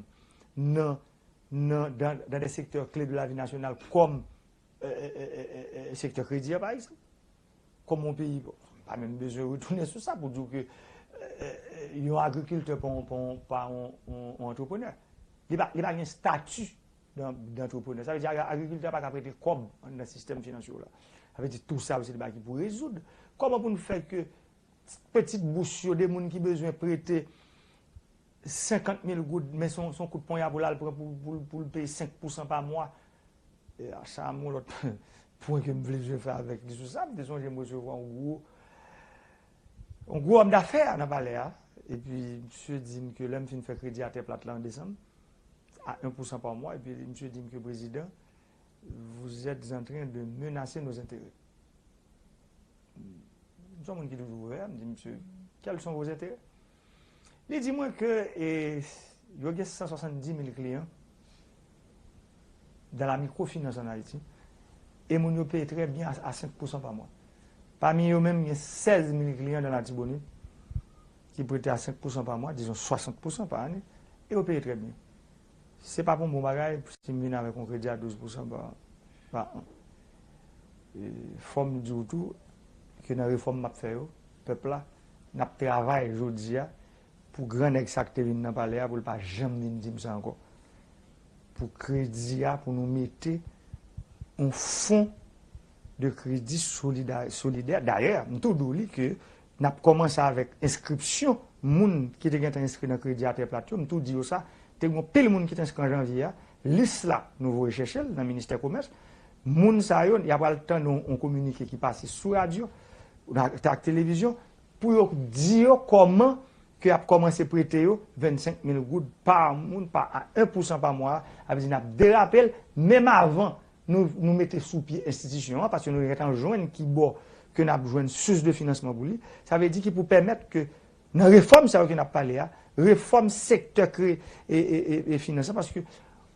nan, nan, dans, dans des secteurs clés de la vie nationale kòm euh, euh, euh, euh, euh, sektè kredi a, pa egzanp. Kòman yon peyi, bon, pa menm bezwen retounen sou sa pou di w ke euh, euh, yon agrikiltè pa yon, pa yon, pa yon, yon, yon antreprenè. Li pa, li pa gen stati dan, dantreprenè. Sa vle di ag- agrikiltè a pa ka prete kòb anndan sistèm finansye w la. Sa vle di tou sa se de bagay ki pou rezoud. Kòman pou n fè ke pitit bous yo, de moun ki bezwen prete senkant mil goud, men se yon, se yon kout ponya pou l al pran pou, pou, pou l peye senk pousan pa mwa. E a, sa a yon lòt pwen ke m vle jwe fè avèk li sou sa. M te sonje m resevwa yon gwo, yon gwo òm dafè nan palè a. Epi, misye di m ke lè m fin fè kredi atè plat la an desanm, a en pousan pa mwa, epi misye di m ke, Président, vous êtes en train de menacer nos intérêts. M se yon moun ki toujou ouvè, m di, Misye, quels sont vos intérêts? Li di mwen ke e, yo gen san swasanndis mil kliyan dans la microfinance en Haïti, e moun yo peye trè byen a, a senk pousan pa mwa. Pami yo menm, gen sèz mil kliyan dans l'Artibonite ki prete a senk pousan pa mwa, dizon swasant pousan pa ane, e yo peye trè byen. Se pa pou yon bon bagay si m vin avèk yon kredi a douz pousan pa, pa an. E, fò m di w tou ke nan refòm m ap fè yo, pèp la, n ap travay jodi a pou gran nèg sa k te vin nan palè a, pou l pa janm vin di m sa ankò. Pou kredi a, pou nou mete yon fon de kredi solida- solidè. Dayè, m tou di w li ke n ap kòmanse avèk enskripsyon moun ki te gentan enskri nan kredi atè plat yo. M tou di yo sa, te gen yon pil moun ki te enskri an janvye a. Lis la, nou voye chèche l nan ministè komès. Moun sa yo, y a pral tande yon, yon kominike ki pase sou radyo, ak, ak televizyon, pou yo di yo kòman ke y ap kòmanse prete yo vennsenk mil goud pa moun, pa a en pousan pa mwa. Sa vle di n ap derape l, menm avan nou, nou mete sou pye enstitisyon an, paske nou gentan jwenn ki bò ke n ap jwenn sous de finansman pou li. Sa vle di ki pou pèmèt ke nan refòm sa yo ke n ap pale a, refòm sektè kre, e, e, e, e finans lan, paske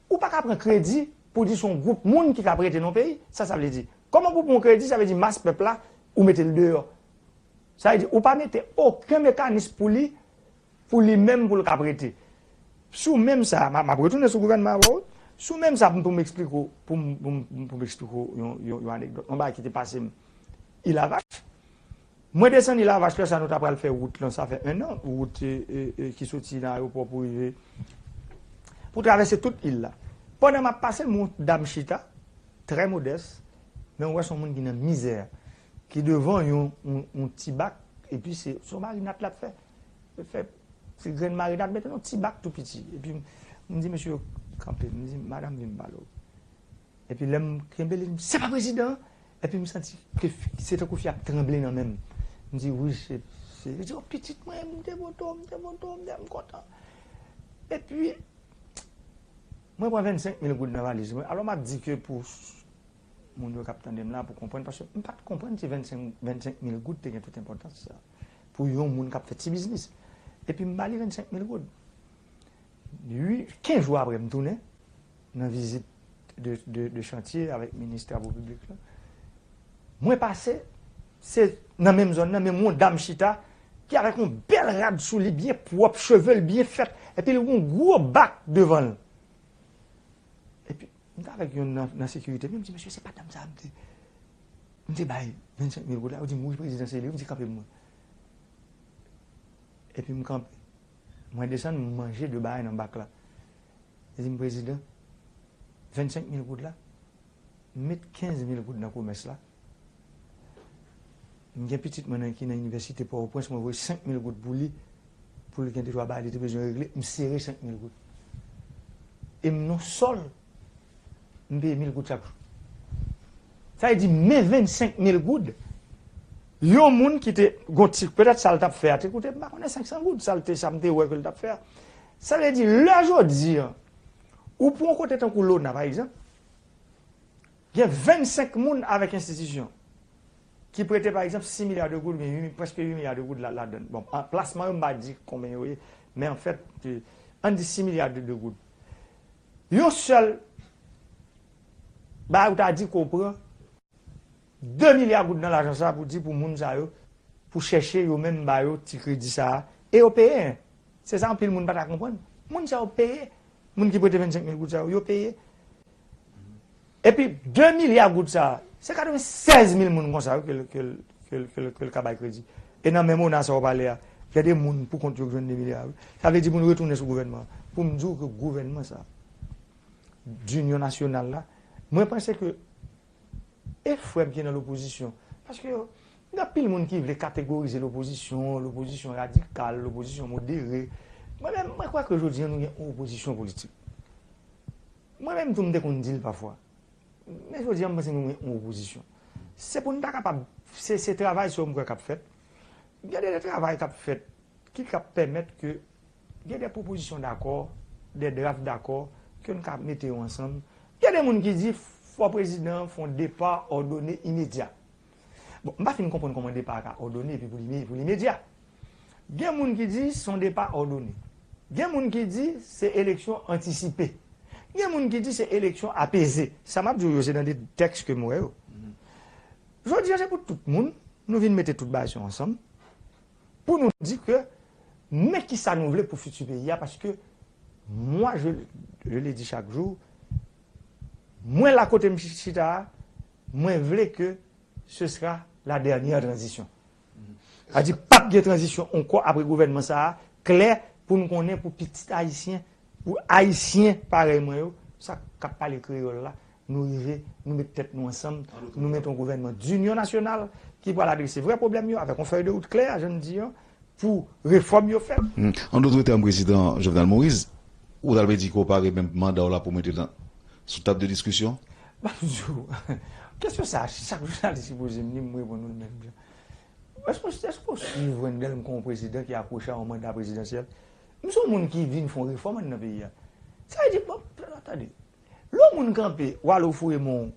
ou pa ka pran kredi pou di se yon gwoup moun ki ka prete nan yon peyi. Sa, sa vle di. Kòman pou pran kredi, sa vle di mas pèp la, ou mete l deyò. Sa vle di, ou pa mete okenn mekanis pou li, pou li menm, pou l ka prete. Sou menm sa, m a- m ap retounen sou gouvènman an, wi. Sou menm sa, pou m eksplike w, pou m, pou m, pou m eksplike w yon, yon, yon anekdòt. Yon bagay ki te pase m Ilavach. Mwen desann Ilavach, lè sa nou ta pral fè wout lan, sa fè en an, wout e, e, e, ki soti nan ayewopò pou rive, pou travèse tout il la. Pandan m ap pase, m wè yon dam chita, trè modès, men w wè se yon moun ki nan mizè, ki devan yon, yon, yon ti bak, epi se, se yon marinad l ap fè. L fè ti grenn marinad, mete nan yon ti bak tou piti. Epi m, m di mesye yo kanpe, m di, "Madanm, vin m pale w." Epi lè m kenbe li, m di, "Se pa prezidan an?" Epi m santi ke fi, se tankou fi ap tranble nan men m. M di, "Wi, se, se." Li di, "O, pitit mwen, m te vote w, m te vote w, m te, m kontan." Epi, mwen pran vennsenk mil goud nan valiz mwen. Alò, m ap di ke pou s-, moun yo k ap tande m la, pou konprann, paske m pa t konprann si vennsenk, vennsenk mil goud te gen tout enpòtans sa pou yon moun k ap fè ti biznis. Epi m ba li vennsenk mil goud. Ui, kenz jou apre, m tounen nan vizit de, de, de chantye avèk minis travo piblik la. Mwen pase, se nan menm zòn nan, men m wè yon dam chita, ki avèk yon bèl rad sou li, byen pwòp, cheve l byen fèt, epi l gen yon gwo bak devan l. Epi, m t avèk youn nan, nan sekirite, men m di, "Mesye, se pa dam sa a m te, m te bay vennsenk mil goud la?" Yo di m, "Wi, prezidan, se li." Yo di, "Kanpe pou mwen." Epi m kanpe. Mwen desann, m manje de bagay nan bak la. Li di m, "Prezidan, vennsenk mil goud la, met kenz mil goud nan komès la." M gen pitit mwen nan, ki nan inivèsite Pòtoprens, mwen voye senk mil goud pou li, pou li gen de twa bagay li te bezwen regle, m sere senk mil goud. E m nan sòl, m peye mil goud chak jou. Sa vle di, men vennsenk mil goud, yon moun ki te, gon ti, petèt sa l t ap fè a te koute, m pa konnen, senk san goud, sa l te, sa m te wè ke l t ap fè a. Sa vle di, lè jodi a, ou pran yon kote tankou Lona, pa egzanp, gen vennsenk moun avèk enstitisyon ki prete, pa egzanp, sis milya de goud, oubyen uit, prèske uit milya de goud la, ladann. Bon, an, plasman yo, m pa di konbyen yo ye, men anfèt, e, ann di sis milya de, de goud. Yon sèl bagay ou ta di ke w pran de milya goud nan lajan sa a pou di pou moun sa yo, pou chèche yo menm ba yo ti kredi sa a, e yo peye. Se sa anpil moun pa ta konprann. Moun sa yo peye. Moun ki prete vennsenk mil goud sa yo, yo peye. Epi de milya goud sa a, se katrevennsèz mil moun konsa yo ke l, ke l, ke l, ke l, ke l ka bay kredi. E nan menm Lona sa w pale a, gen de moun pou kont yo k jwenn de milya, wi. Sa vle di pou n retounen sou gouvènman an. Pou m di w ke gouvènman sa a, dinyon nasyonal la, mwen panse ke e frè m ki nan lopozisyon. Paske yo, gen anpil moun ki vle kategorize lopozisyon, lopozisyon radikal, lopozisyon modere. Mwen menm, mwen kwè ke jodi a nou gen yon opozisyon politik. Mwen menm tou, m te konn di l pafwa. Men jodi a, m panse nou gen yon opozisyon. Se pou n ta kapab, se, se travay sa yo m kwè k ap fèt. Gen de travay k ap fèt ki ka pèmèt ke gen de pwopozisyon dakò, de draft dakò, ke n ka mete yo ansanm. Gen de moun ki di, fò prezidan an fè yon depa òdone imedya. Bon, m pa fin konprann kòman depa a ka òdone epi pou li, pou limedya. Gen moun ki di, se yon depa òdone. Gen moun ki di, se eleksyon antisipe. Gen moun ki di, se eleksyon apeze. Sa m ap di w yo, se nan de tèks ke m wè yo. Jodi a, se pou tout moun, nou vin mete tout bagay sa yo ansanm. Pou nou di ke, men kisa nou vle pou fiti peyi a, paske, moi, je, je le dis chaque jour, mwen la kote m chita a, mwen vle ke ce sera la dernière transition. Sa di, p ap gen tranzisyon ankò apre gouvènman sa a, klè, pou n konnen pou pitit ayisyen, pou ayisyen parèy mwen yo, sa k ap pale kreyòl la, nou rive, nou met tèt nou ansanm, nou met yon gouvènman dinyon nasyonal ki pral adrese vrè pwoblèm yo avèk yon fèy de wout klè, jan n di an, pou refòm yo fèt. Hmm. An dòt tèm, prezidan Jovenel Moïse, ou ta vle di ke w pare menm manda w la pou mete l nan, sou tab de diskisyon? M ap di w, kesyon sa a, chak jounalis ki poze m li, m reponn ou l menm jan. Èske, èske w swiv Wendell kòm yon prezidan ki akwoche a yon manda prezidansyèl? M se yon moun ki vin fè yon refòm anndan peyi a. Sa vle di, bon, tande, lè yon moun kanpe, w ale w foure men w,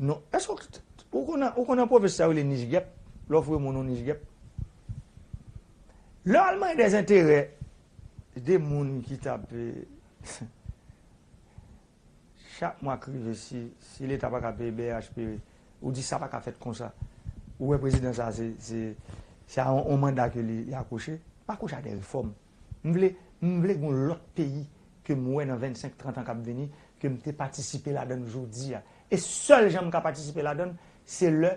non, èske w, ou konn, ou konn pwovens sa yo rele nich gèp, lè w foure men w nan nich gèp? Lè w al mande dèzenterè de moun ki t ap, eh, chak mwa k rive, si, si Leta pa ka peye B H P, ou di sa pa ka fèt konsa. Ou wè prezidan sa, se, se, se a yon, yon manda ke li, li akwoche. M akwoche a de refòm. M vle, m vle gen yon lòt peyi ke m wè nan vennsenk, trant an k ap vini, ke m te patisipe ladan l jodi a. E sèl jan m ka patisipe ladan l, se lè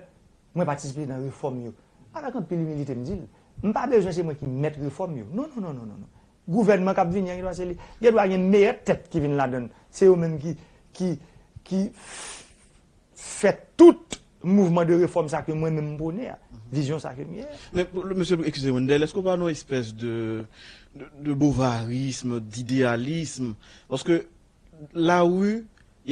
Mwen patisipe nan refòm yo. Avèk anpil imilite, m di l, m pa bezwen se mwen ki mèt refòm yo. Non, non, non, non, non, non. Gouvènman k ap vini an, gen dwa se li. Gen dwa gen meyè tèt ki vin ladan l. Se yo menm ki, ki, ki fè tout mouvman de refòm sa ke mwen menm m pwone a. Vizyon sa ke m gen. Men, mesye, eskize mwen, Dèl, èske w pa nan yon espès de, de, de bovarism, d'idealism? Paske lari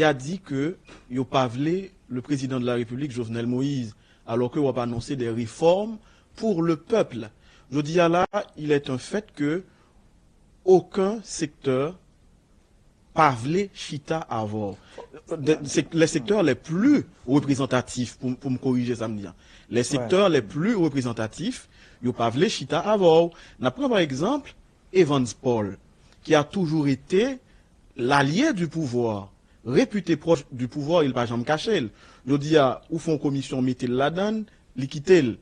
a di ke yo pa vle le président de la République, Jovenel Moïse, alors que w ap anonse des réformes pour le peuple. Jodi a la, il est un fait que aucun secteur pa vle chita avè w. De, se, les secteurs les plus représentatifs, pou, pou m korije sa m di a. Les secteurs les plus représentatifs, yo pa vle chita avè w. N ap pran pa egzanp Evans Paul, qui a toujours été l'allié du pouvoir, réputé proche du pouvoir, il pa janm kache l. Jodi a, ou fè yon komisyon, mete l ladan l, li kite l.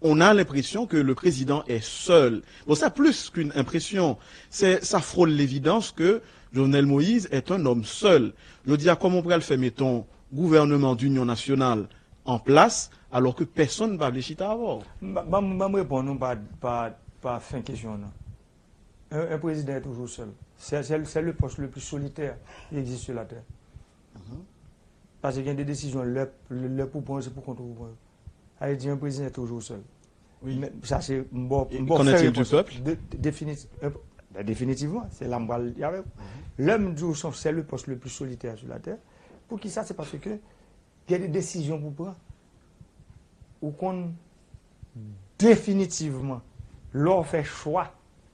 On a l'impression que le président est seul. Bon, c'est plus qu'une impression. C'est, ça frôle l'évidence que Jovenel Moïse est un homme seul. Jodi a, kòman w pral fè mete yon gouvènman d'union nationale en place alors que personne pa vle chita avè w? Ban m reponn ou pa, pa, pa fen kesyon nan. Un, un président est toujours seul. C'est, c'est, c'est le poste le plus solitaire qui existe sur la terre. Paske gen de desizyon lè, lè pou pran, se pou kont ou pou pran yo. Sa vle di un président est toujours seul. Oui. Men sa se m ba w, Et m ba w qu'en fè est-il du repons. Peuple? De, défini, euh, ben, définitivement, c'est là m pral di avè w. Lè m di w se le poste le plus solitaire sur la terre, poukisa? Se paske gen de desizyon pou pran. Ou konn definitivman, lè w fè chwa,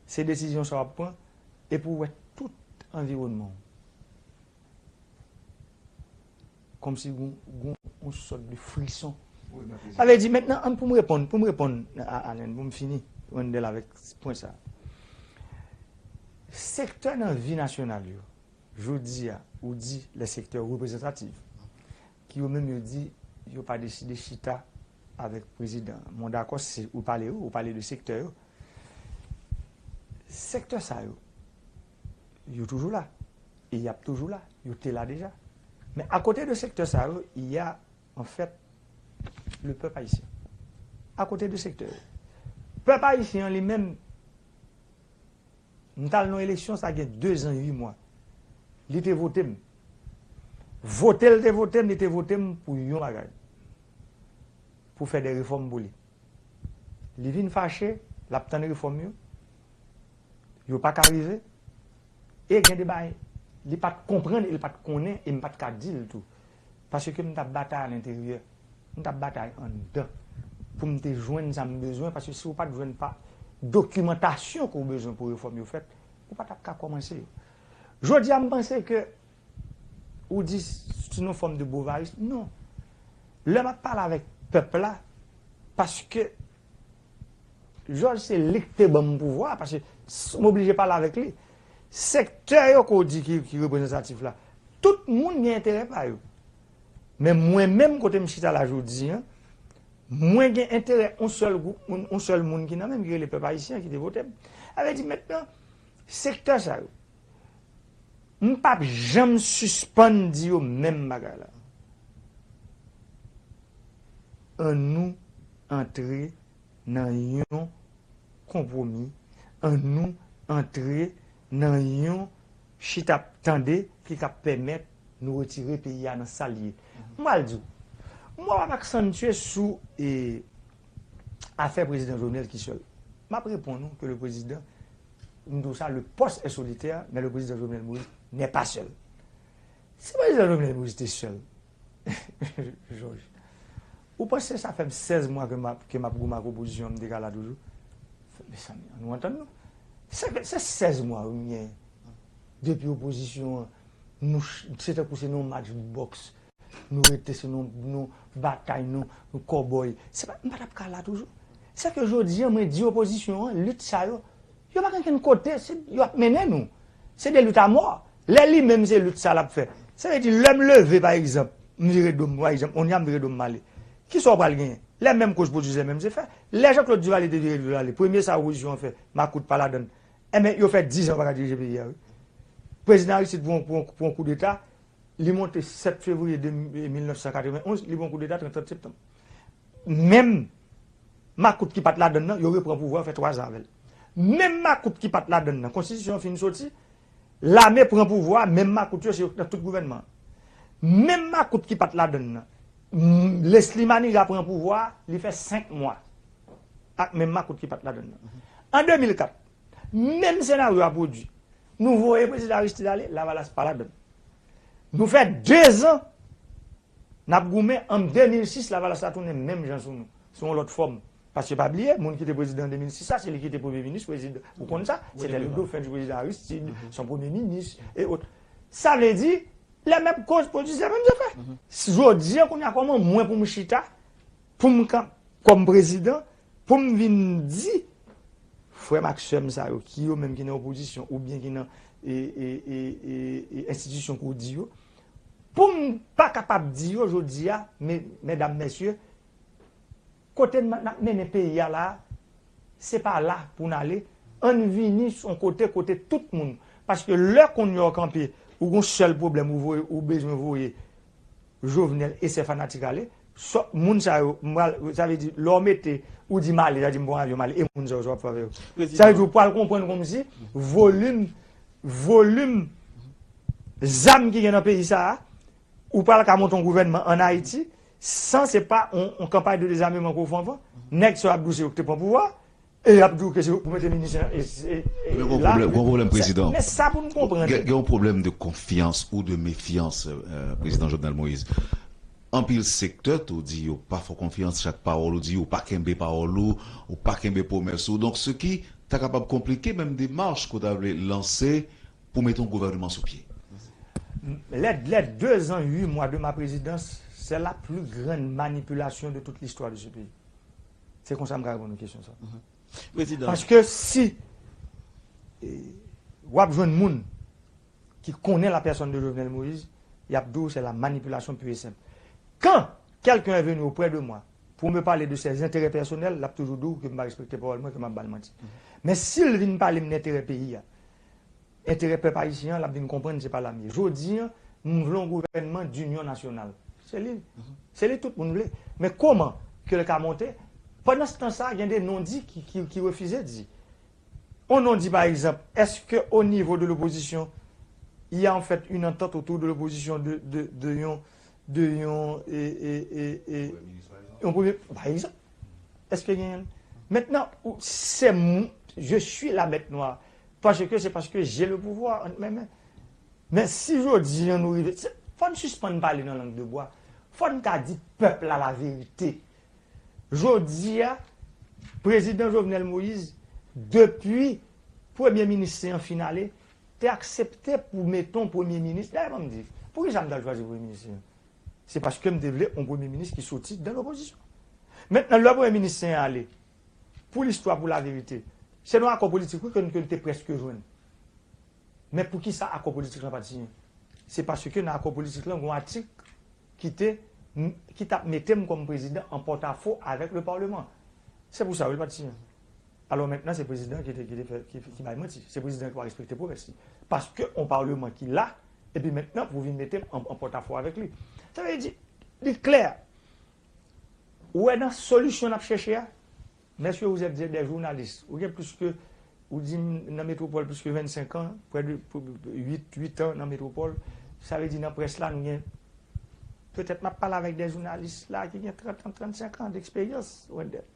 se desizyon sa w ap pran, epi w wè tout anviwònman w. Kòmsi gon, gon yon sòt de frison. Sa vle di, mentnan, an pou m reponn, pou m reponn a Allen, pou m fini, Wendell, avèk pwen sa. Sektè nan vi nasyonal yo, jodi a, ou di les secteurs représentatifs, ki yo menm yo di yo pa deside chita avèk prezidan. Mwen dakò, se ou pale yo, ou pale de sektè yo. Sektè sa yo, yo toujou la. E y ap toujou la. Yo te la deja. Men akote de sektè sa yo, y a, an fèt, le pèp ayisyen. Akote de sektè yo. Pèp ayisyen an li menm, m t al nan eleksyon, sa gen de zan, uit mwa. Li te vote m. Vote l te vote m, li te vote m pou yon bagay. Pou fè de refòm pou li. Li vin fache, l ap tann refòm yo. Yo pa ka rive. E gen de bagay, li pa t konprann e li pa t konnen e m pa t ka di l tou. Paske m t ap batay alenteryè. M t ap batay anndan. Pou m te jwenn sa m bezwen, paske si w pa t jwenn pa dokimantasyon ke w bezwen pou refòm yo fèt, ou pa t ap ka kòmanse yo. Jodi a, m panse ke ou di se yon fòm de bovarism. Non. Lè m ap pale avèk pèp la, paske Jòj se li k te ban m pouvwa a, paske m oblije pale avèk li. Sektè yo ke w di ki, ki reprezantatif la, tout moun gen enterè pa yo. Men mwen menm, kote m chita la jodi a, mwen gen enterè yon sèl gwoup moun, yon sèl moun ki nan men m, ki rele pèp ayisyen an, ki te vote m. Sa vle di mentnan, sektè sa yo, m p ap janm sispann di yo menm bagay la. Annou antre nan yon konpwomi, annou antre nan yon chita tande ki ka pèmèt nou retire peyi a nan sa l ye. M pral di w, m p ap aksantye sou e, afè prezidan Jovenel ki sèl. M ap reponn ou ke le président, m di w sa, le poste est solitaire, mais le président Jovenel Moïse n'est pas seul. Si prezidan Jovenel Moïse te sèl, Jòj, ou panse sa fè m sèz mwa ke m ap, ke m ap goumen ak opozisyon an, m te ka la toujou? Mezanmi, ann nou antann nou. Se, se sèz mwa wi m genyen. Depi opozisyon an, nou, se tankou se nan yon match bòks. Nou rete se nan, nan batay, nan, nan kòbòy. Se pa, m pa t ap ka la toujou. Se ke jodi a, mwen di opozisyon an, lit sa yo, yo pa gen okenn kote, se, yo ap mennen nou. Se de lit a mò. Lè li menm se lit sa l ap fè. Sa vle di, lè m leve, pa egzanp, m vire do m, pa egzanp, kounye a m vire do m m ale. Kisa w pral genyen? Lè menm koz pwodui se menm se fè. Lè Jean Claude Duvalier te vire do l ale, premye sa opozisyon an fè, makout pa ladan l. Enben, yo fè diz an yo pa ka dirije peyi a, wi. Prezidan Aristide pran, pran, pran koudeta, li monte sèt fevriye de, mil nèf san katrevenn onz, li pran koudeta trant septanm. Menm makout ki pa t ladann nan, yo repran pouvwa, yo fè twa zan avè l. Menm makout ki pa t ladann nan, konstitisyon an fin soti, lame pran pouvwa, menm makout yo, se yo k nan tout gouvènman an. Menm makout ki pa t ladann nan, m, Leslie Manigat pran pouvwa, li fè senk mwa ak menm makout ki pa t ladann nan. An de mil kat, menm senaryo a pwodui. Nou voye prezidan Aristide ale, Lavalas pa ladann. Nou fè de zan n ap goumen, an de mil sis, Lavalas la tounen menm jan sou nou, sou yon lòt fòm. Paske pa bliye, moun ki te prezidan an de mil sis la, se li ki te premye minis, prezidan, ou konn sa, se te le dauphin du président Aristide, son premye minis, e ot. Sa vle di, les mêmes causes produisent les mêmes effets. Jodi a, kounye a, kòman mwen pou m chita, pou m kan, kòm prezidan, pou m vin di, frè m ak sè m sa yo, ki yo menm ki nan opozisyon, oubyen ki nan, e, e, e, e, e, enstitisyon ke w di yo, pou m pa kapab di yo jodi a, me, medam, mesye, kote n, n ap mennen peyi a la, se pa la pou n ale. Ann vini s on kote, kote tout moun. Paske lè konn yo kanpe, ou gon sèl pwoblèm, ou voye, ou bezwen voye Jovenel e sè fanatik ale, sòt moun sa yo, m pral, sa vle di, lè w mete, ou di m ale, sa di m pran avyon, m ale, e moun sa yo, sa w ap fè avè yo? Sa vle di, ou pral konprann kòmsi volim, volim zam ki gen nan peyi sa a, ou pral ka monte yon gouvènman ann Ayiti, san se pa yon, yon kanpay de dezameman ke w fè anvan, nèg sa yo ap di w se yo ki te pran pouvwa, e y ap di w ke se pou mete minis e, e, e, Men gon la, pwoblèm, gon pwoblèm, prezidan. Men sa pou n konprann. Gen, gen yon pwoblèm de konfyans ou de mefyans, euh, prezidan Jovenel Moïse. Anpil sektè tou di yo pa fè w konfyans, chak pawòl ou di, ou pa kenbe pawòl ou, ou pa kenbe pwomès ou. Donk, se ki ta kapab konplike menm demach ke w ta vle lanse pou mete yon gouvènman sou pye. Les, les deux ans, huit mois de ma présidence, c'est la plus grande manipulation de toute l'histoire de ce pays. Se konsa m ka reponn ou kesyon sa. Prezidan. Paske si, e, w ap jwenn moun ki konnen la personne de Jovenel Moïse, y ap di w c'est la manipulation pure et simple. Quand quelqu'un est venu auprès de moi pour me parler de ses intérêts personnels, l ap toujou di w ke m pa respekte pawòl mwen, ke m ap ba l manti. Men si l vin pale m de enterè peyi a, enterè pèp ayisyen an, l ap vin konprann se pa la m ye. Jodi a, m vle yon gouvènman d'inyon nasyonal. Se li. Se li tout moun vle. Men kòman ke l ka monte? Pandan se tan sa, gen de non di ki, ki, ki refize di. On non di, pa egzanp, èske o nivo de lopozisyon, il y a en fait une entente autour de l'opposition de, de, de yon, de yon, e, e, e, e, yon premye, pa egzanp? Èske genyen? Mentnan, ou, se m, je suis la bête noire. Paske se paske j'ai le pouvoir entre mes mains. Men si jodi a nou rive, se, fò n sispann pale nan lang de bwa. Fò n ka di pèp la laverite. Jodi a, prezidan Jovenel Moïse, depi premye minis se an fin ale, te aksepte pou mete yon premye minis. Dayè, ban m di, poukisa m t al chwazi premye minis se an? Se paske m te vle yon premye minis ki soti dan lopozisyon. Mentnan, lè premye minis se an ale, pou listwa, pou laverite, se nan akò politik, wi, ke n, ke n te prèske jwenn. Men poukisa akò politik lan pa t siyen? Se paske nan akò politik lan, gon atik ki te, ki t ap mete m kòm prezidan an pòtafo avèk le Parlement. Se pou sa, wi, l pa t siyen. Alò, mentnan, se prezidan ki te, ki te fè, ki, ki bay manti. Se prezidan ki pa respekte pwomès li. Paske on Parlement ki la, epi mentnan, pou vin mete m an, an pòtafo avèk li. Sa vle di, li klè. Ou wè nan solisyon n ap chèche a, messieurs, vous êtes des journalistes. Ou gen plis ke, ou di m nan metwopòl plis ke vennsenk an, prè de, uit, uit an nan metwopòl. Sa vle di nan près la, nou gen, petèt m ap pale avèk de jounalis la ki gen trant an, trannsenk an deksperyans, Wendell.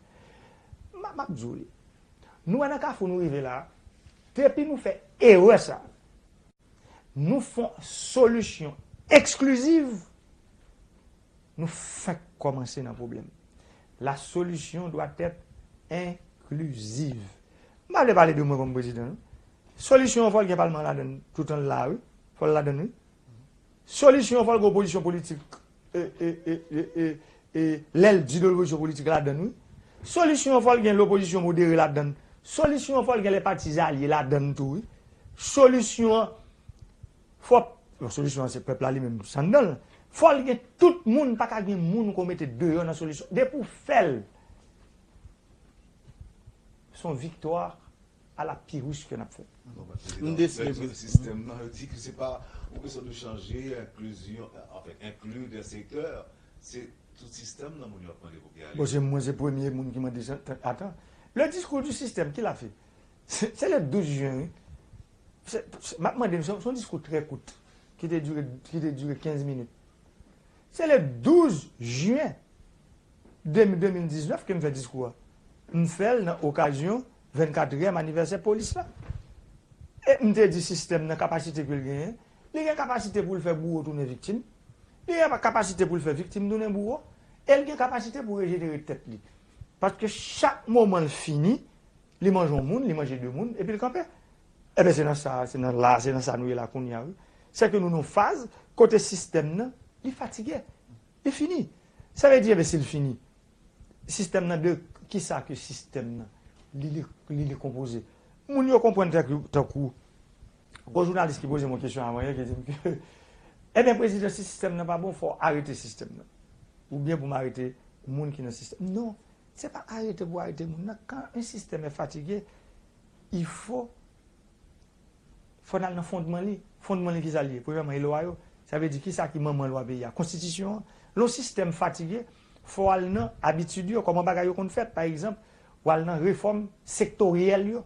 M, m ap di w li. Nou wè nan kafou nou rive la, depi nou fè erè sa, nou fè yon solisyon ekspliziv, nou fenk kòmanse nan pwoblèm. La solution doit être inclusive. M pa vle pale de mwen kòm prezidan, non. Solisyon an fò l gen palman ladann, toutan l la, wi. Fò l ladann, wi. Solisyon an fò l gen opozisyon politik, e, e, e, e, e, e, lè l di de lopozisyon politik ladann, wi. Solisyon an fò l gen lopozisyon modere ladann. Solisyon an fò l gen lè pati alye ladann tou, wi. Solisyon an, fò, bon, solisyon an se pèp la li menm, s anndan l. Fò l gen tout moun, pa ka gen moun ke w mete deyò nan solisyon. Depi w fè l, se yon viktwa à la Pyrrhus ke n ap fè. M deside, prezidan. Sistèm nan, yo di ke se pa yon kesyon de chanje, enklizyon, anfen, enkli de sektè, Se tout sistèm nan moun yo ap mande pou ki ale. Bon, se mwen, se premye moun ki mande sa. Atan. Le discours du système, qui l'a fait? Se, se le douz jen, wi. Se, se, m ap mande, se, se yon diskou trè kout, ki te dire, ki te dire kenz minit. Se le douz jen de, de mil diznèf ke m fè diskou a. M fè l nan okazyon vennkatriyèm anivèsè polis la. E m te di sistèm nan kapasite ke l genyen, li gen kapasite pou l fè bouwo tounen viktim, li gen kapasite pou l fè viktim tounen bouwo, e l gen kapasite pou rejenere tèt li. Paske chak moman l fini, li manje yon moun, li manje de moun, epi l kanpe. Ebyen, se nan sa, se nan la, se nan sa nou ye la kounye a, wi. Se ke nou nan yon faz kote sistèm nan, li fatige. Li fini. Sa vle di, ebyen, si l fini, sistèm nan de kisa ke sistèm nan, li, li, li, li konpoze? Moun yo konprann tankou, tankou, gwo jounalis ki poze m yon kesyon avan yè, ki di m ke, ebyen, prezidan, si sistèm nan pa bon, fò w arete sistèm nan. Oubyen pou m arete moun ki nan sistèm. Non, se pa arete pou arete moun nan. Quand un système est fatigué, il faut, fò n al nan fondman li. Fondman li, kisa l ye? Premyèman, e lwa yo. Sa vle di, kisa ki manman lwa peyi a? Konstitisyon an. Lè yon sistèm fatige, fò w al nan abitid yo, kòman bagay yo konn fèt. Pa egzanp, w al nan refòm sektoryèl yo.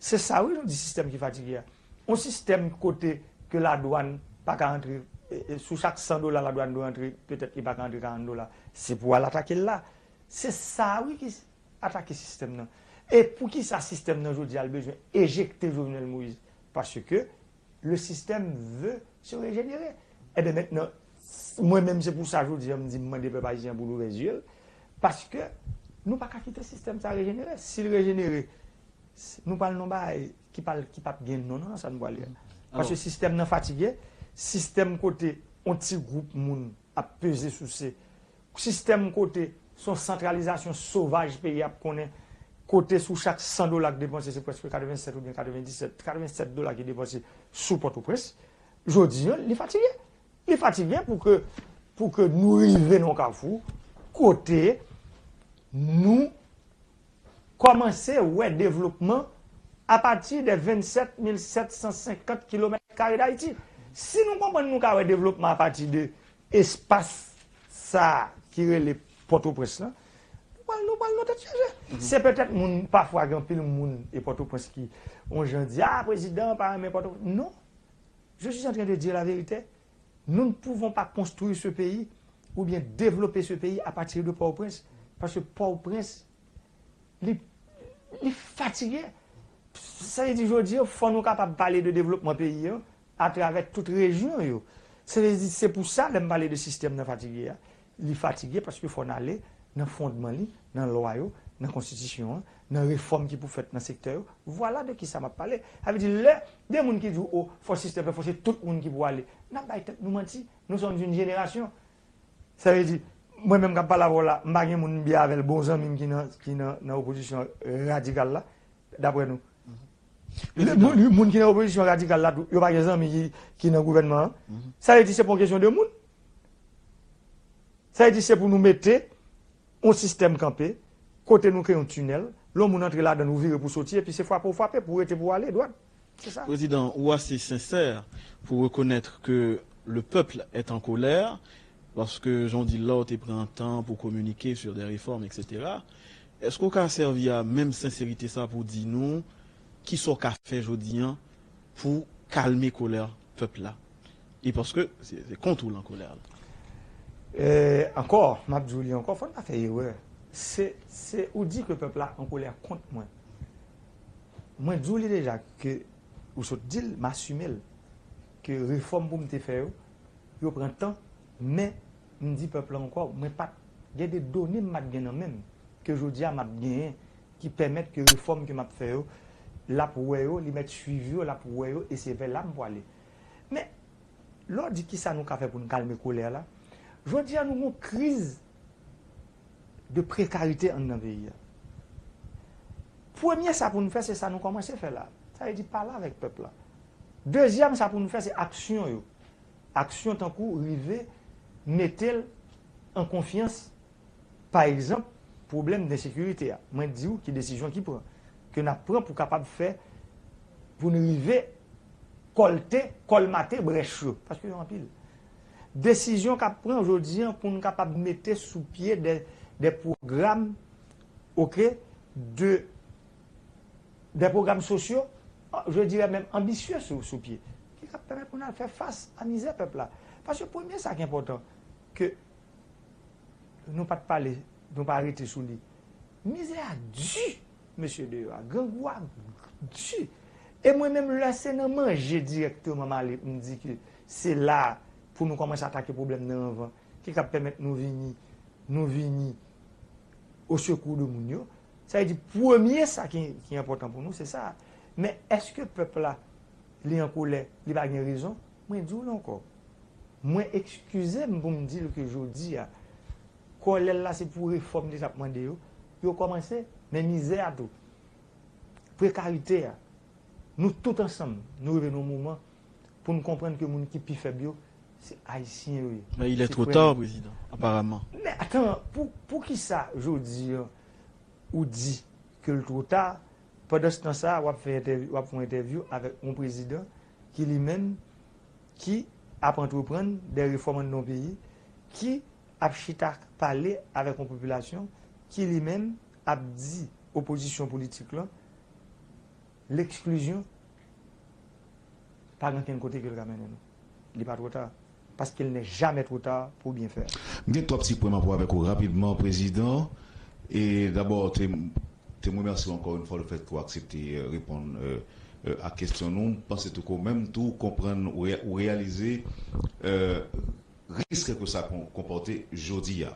Se sa, wi, nou di sistèm ki fatige a. Yon sistèm kote ke ladwàn pa ka antre, e, e, sou chak san dola ladwàn dwe antre, petèt li pa ka antre karant dola. Se pou w al atake l la. Se sa, wi, ki atake sistèm nan. E poukisa sistèm nan jodi a l bezwen ejekte Jovenel Moïse? Paske le système veut se régénérer. Ebyen, mentnan, mwen menm, se pou sa jodi a m di m mande pèp ayisyen an pou l ouvè zye l, paske nou pa ka kite sistèm sa rejenere. Si l rejenere, s- nou pral nan bagay ki pa, ki p ap gen non, non, nan sa nou prale a. Paske sistèm nan fatige, sistèm kote yon ti gwoup moun ap peze sou se sistèm kote se yon santralizasyon sovaj peyi ap konnen, kote sou chak san dola k depanse, se prèske katrevennsèt oubyen katrevendisèt, katrevennsèt dola ki depanse sou Pòtoprens. Jodi a, li fatige. Li fatige pou ke, pou ke nou rive nan yon kafou kote nou kòmanse wè devlopman apati de vennsèt mil sèt san senkant kilomèt kare Dayiti. Si nou konprann nou ka wè devlopman apati de espas sa a ki rele Pòtoprens lan, nou pral, nou pral nan tèt chaje. Se petèt moun, pafwa gen anpil moun e Pòtoprens ki yon jan di, ah, prezidan pa renmen Pòtoprens. Non. Je suis en train de dire la vérité. Nous ne pouvons pas construire ce pays ou bien développer ce pays à partir de Port-au-Prince. Parce que Port-au-Prince, li, li fatige. Sa vle di, jodi a, fò nou kapab pale de devlopman peyi a atravè tout rejyon yo. Sa vle di, se pou sa, lè m pale de sistèm nan fatige a, li fatige paske fò n ale nan fondman li, nan lwa yo, nan konstitisyon an, nan refòm ki pou fèt nan sektè yo. Vwala de kisa m ap pale. Sa vle di, lè de moun ki di w, o, fò sistèm fè fò se tout moun ki pou ale, n ap bay tèt nou manti. Nous sommes une génération. Sa vle di, mwen menm k ap pale avè w la, m pa gen moun m byen avè l, bon zanmi m ki nan, ki nan, nan opozisyon radikal la, daprè nou. Le- moun, moun ki nan opozisyon radikal la tou, yo pa gen zanmi ki, ki nan gouvènman an. Sa vle di, se pa yon kesyon de moun. Sa vle di, se pou nou mete yon sistèm kanpe, kote nou kreye yon tinèl, lè yon moun antre ladan l, ou vire pou soti, epi se frape ou frape, pou rete pou ale dwat. Se sa. Président, ou assez sincère pour reconnaître que le peuple est en colère, parce que Jean Dillot te pran tan pou kominike sur des réformes, et cetera. Èske w ka sèvi a menm sensèrite sa pou di nou kisa w ka fè jodi a pou kalme kolè pèp la? E paske se, se kont ou l an kolè la. Eh, ankò, m ap di w li ankò, fò n pa fè erè. Se, se ou di ke pèp la an kolè kont mwen. Mwen di w li deja ke ou sot di l, m asime l, ke refòm pou m te fè yo, yo pran tan, men m di pèp la ankò, mwen pa t gen de done m pa t gen nan men m, ke jodi a m ap genyen, ki pèmèt ke refòm ke m ap fè yo, l ap wè yo, li mèt swiv yo, l ap wè yo, e se vè la m pwale. Men, lè w di kisa nou ka fè pou n kalme kolè la, jodi a nou gen yon kriz de prekarite anndan peyi a. Premye sa pou n fè, se sa nou kòmanse fè la. Sa vle di pale avèk pèp la. Dezyèm sa pou n fè, se aksyon yo. Aksyon tankou rive mete l an konfyans. Pa egzanp, pwoblèm de ensekirite a. Mwen di w ki desizyon ki pran, ke n ap pran pou kapab fè, pou n rive kòlte, kòlmate brèch yo. Paske yo anpil. desizyon k ap pran jodi an pou n kapab mete sou pye de, de pwogram, oke, de, de pwogram sosyo, je dirais menm anbisye sou, sou pye, ki k ap pèmèt pou n al fè fas a mizè pèp la. Paske premye sa ki enpòtan, ke nou pa t pale, nou pa rete sou li. Mizè a di, mesye deyò a, grangou a di. E mwen menm, lè se nan manje dirèkteman m ale, m di ke se la pou nou kòmanse atake pwoblèm nan anvan, ki k ap pèmèt nou vini, nou vini o sekou de moun yo. Sa vle di, premye sa ki, ki enpòtan pou nou, se sa. Men èske pèp la, li an kolè, li pa gen rezon? Mwen di w l ankò. Mwen ekskize m pou m di l ke jodi a, kòlè l la se pou refòm li t ap mande yo. Yo kòmanse, men mizè a tou. Prekarite a. Nou tout ansanm, nou rive nan yon moman pou n konprann ke moun ki pi fèb yo, se Ayisyen yo ye. Men il est trop tard, président, apparemment. Men atan, pou, pou ki sa jodi an, ou di ke l two ta, pandanstan sa, w ap fè entèvyou, w ap fè yon entèvyou avèk yon prezidan ki li menm, ki ap antreprann de refòm anndan yon peyi, ki ap chita pale avèk yon popilasyon ki li menm ap di opozisyon politik lan, leksklizyon pa gen kenn kote ke l ka mennen nou. Li pa two ta. Parce qu'il n'est jamais trop tard pour bien faire. M gen twa ti pwen m ap wè avèk ou rapidman, Prezidan. E dabò, te, te m remèsye w ankò yon fwa le fèt ke w aksepte, euh, reponn, euh, euh, a kesyon nou. M panse tou ke w menm tou konprann, ou re-, ou reyalize, euh, risk ke sa kon-, konpòte jodi a.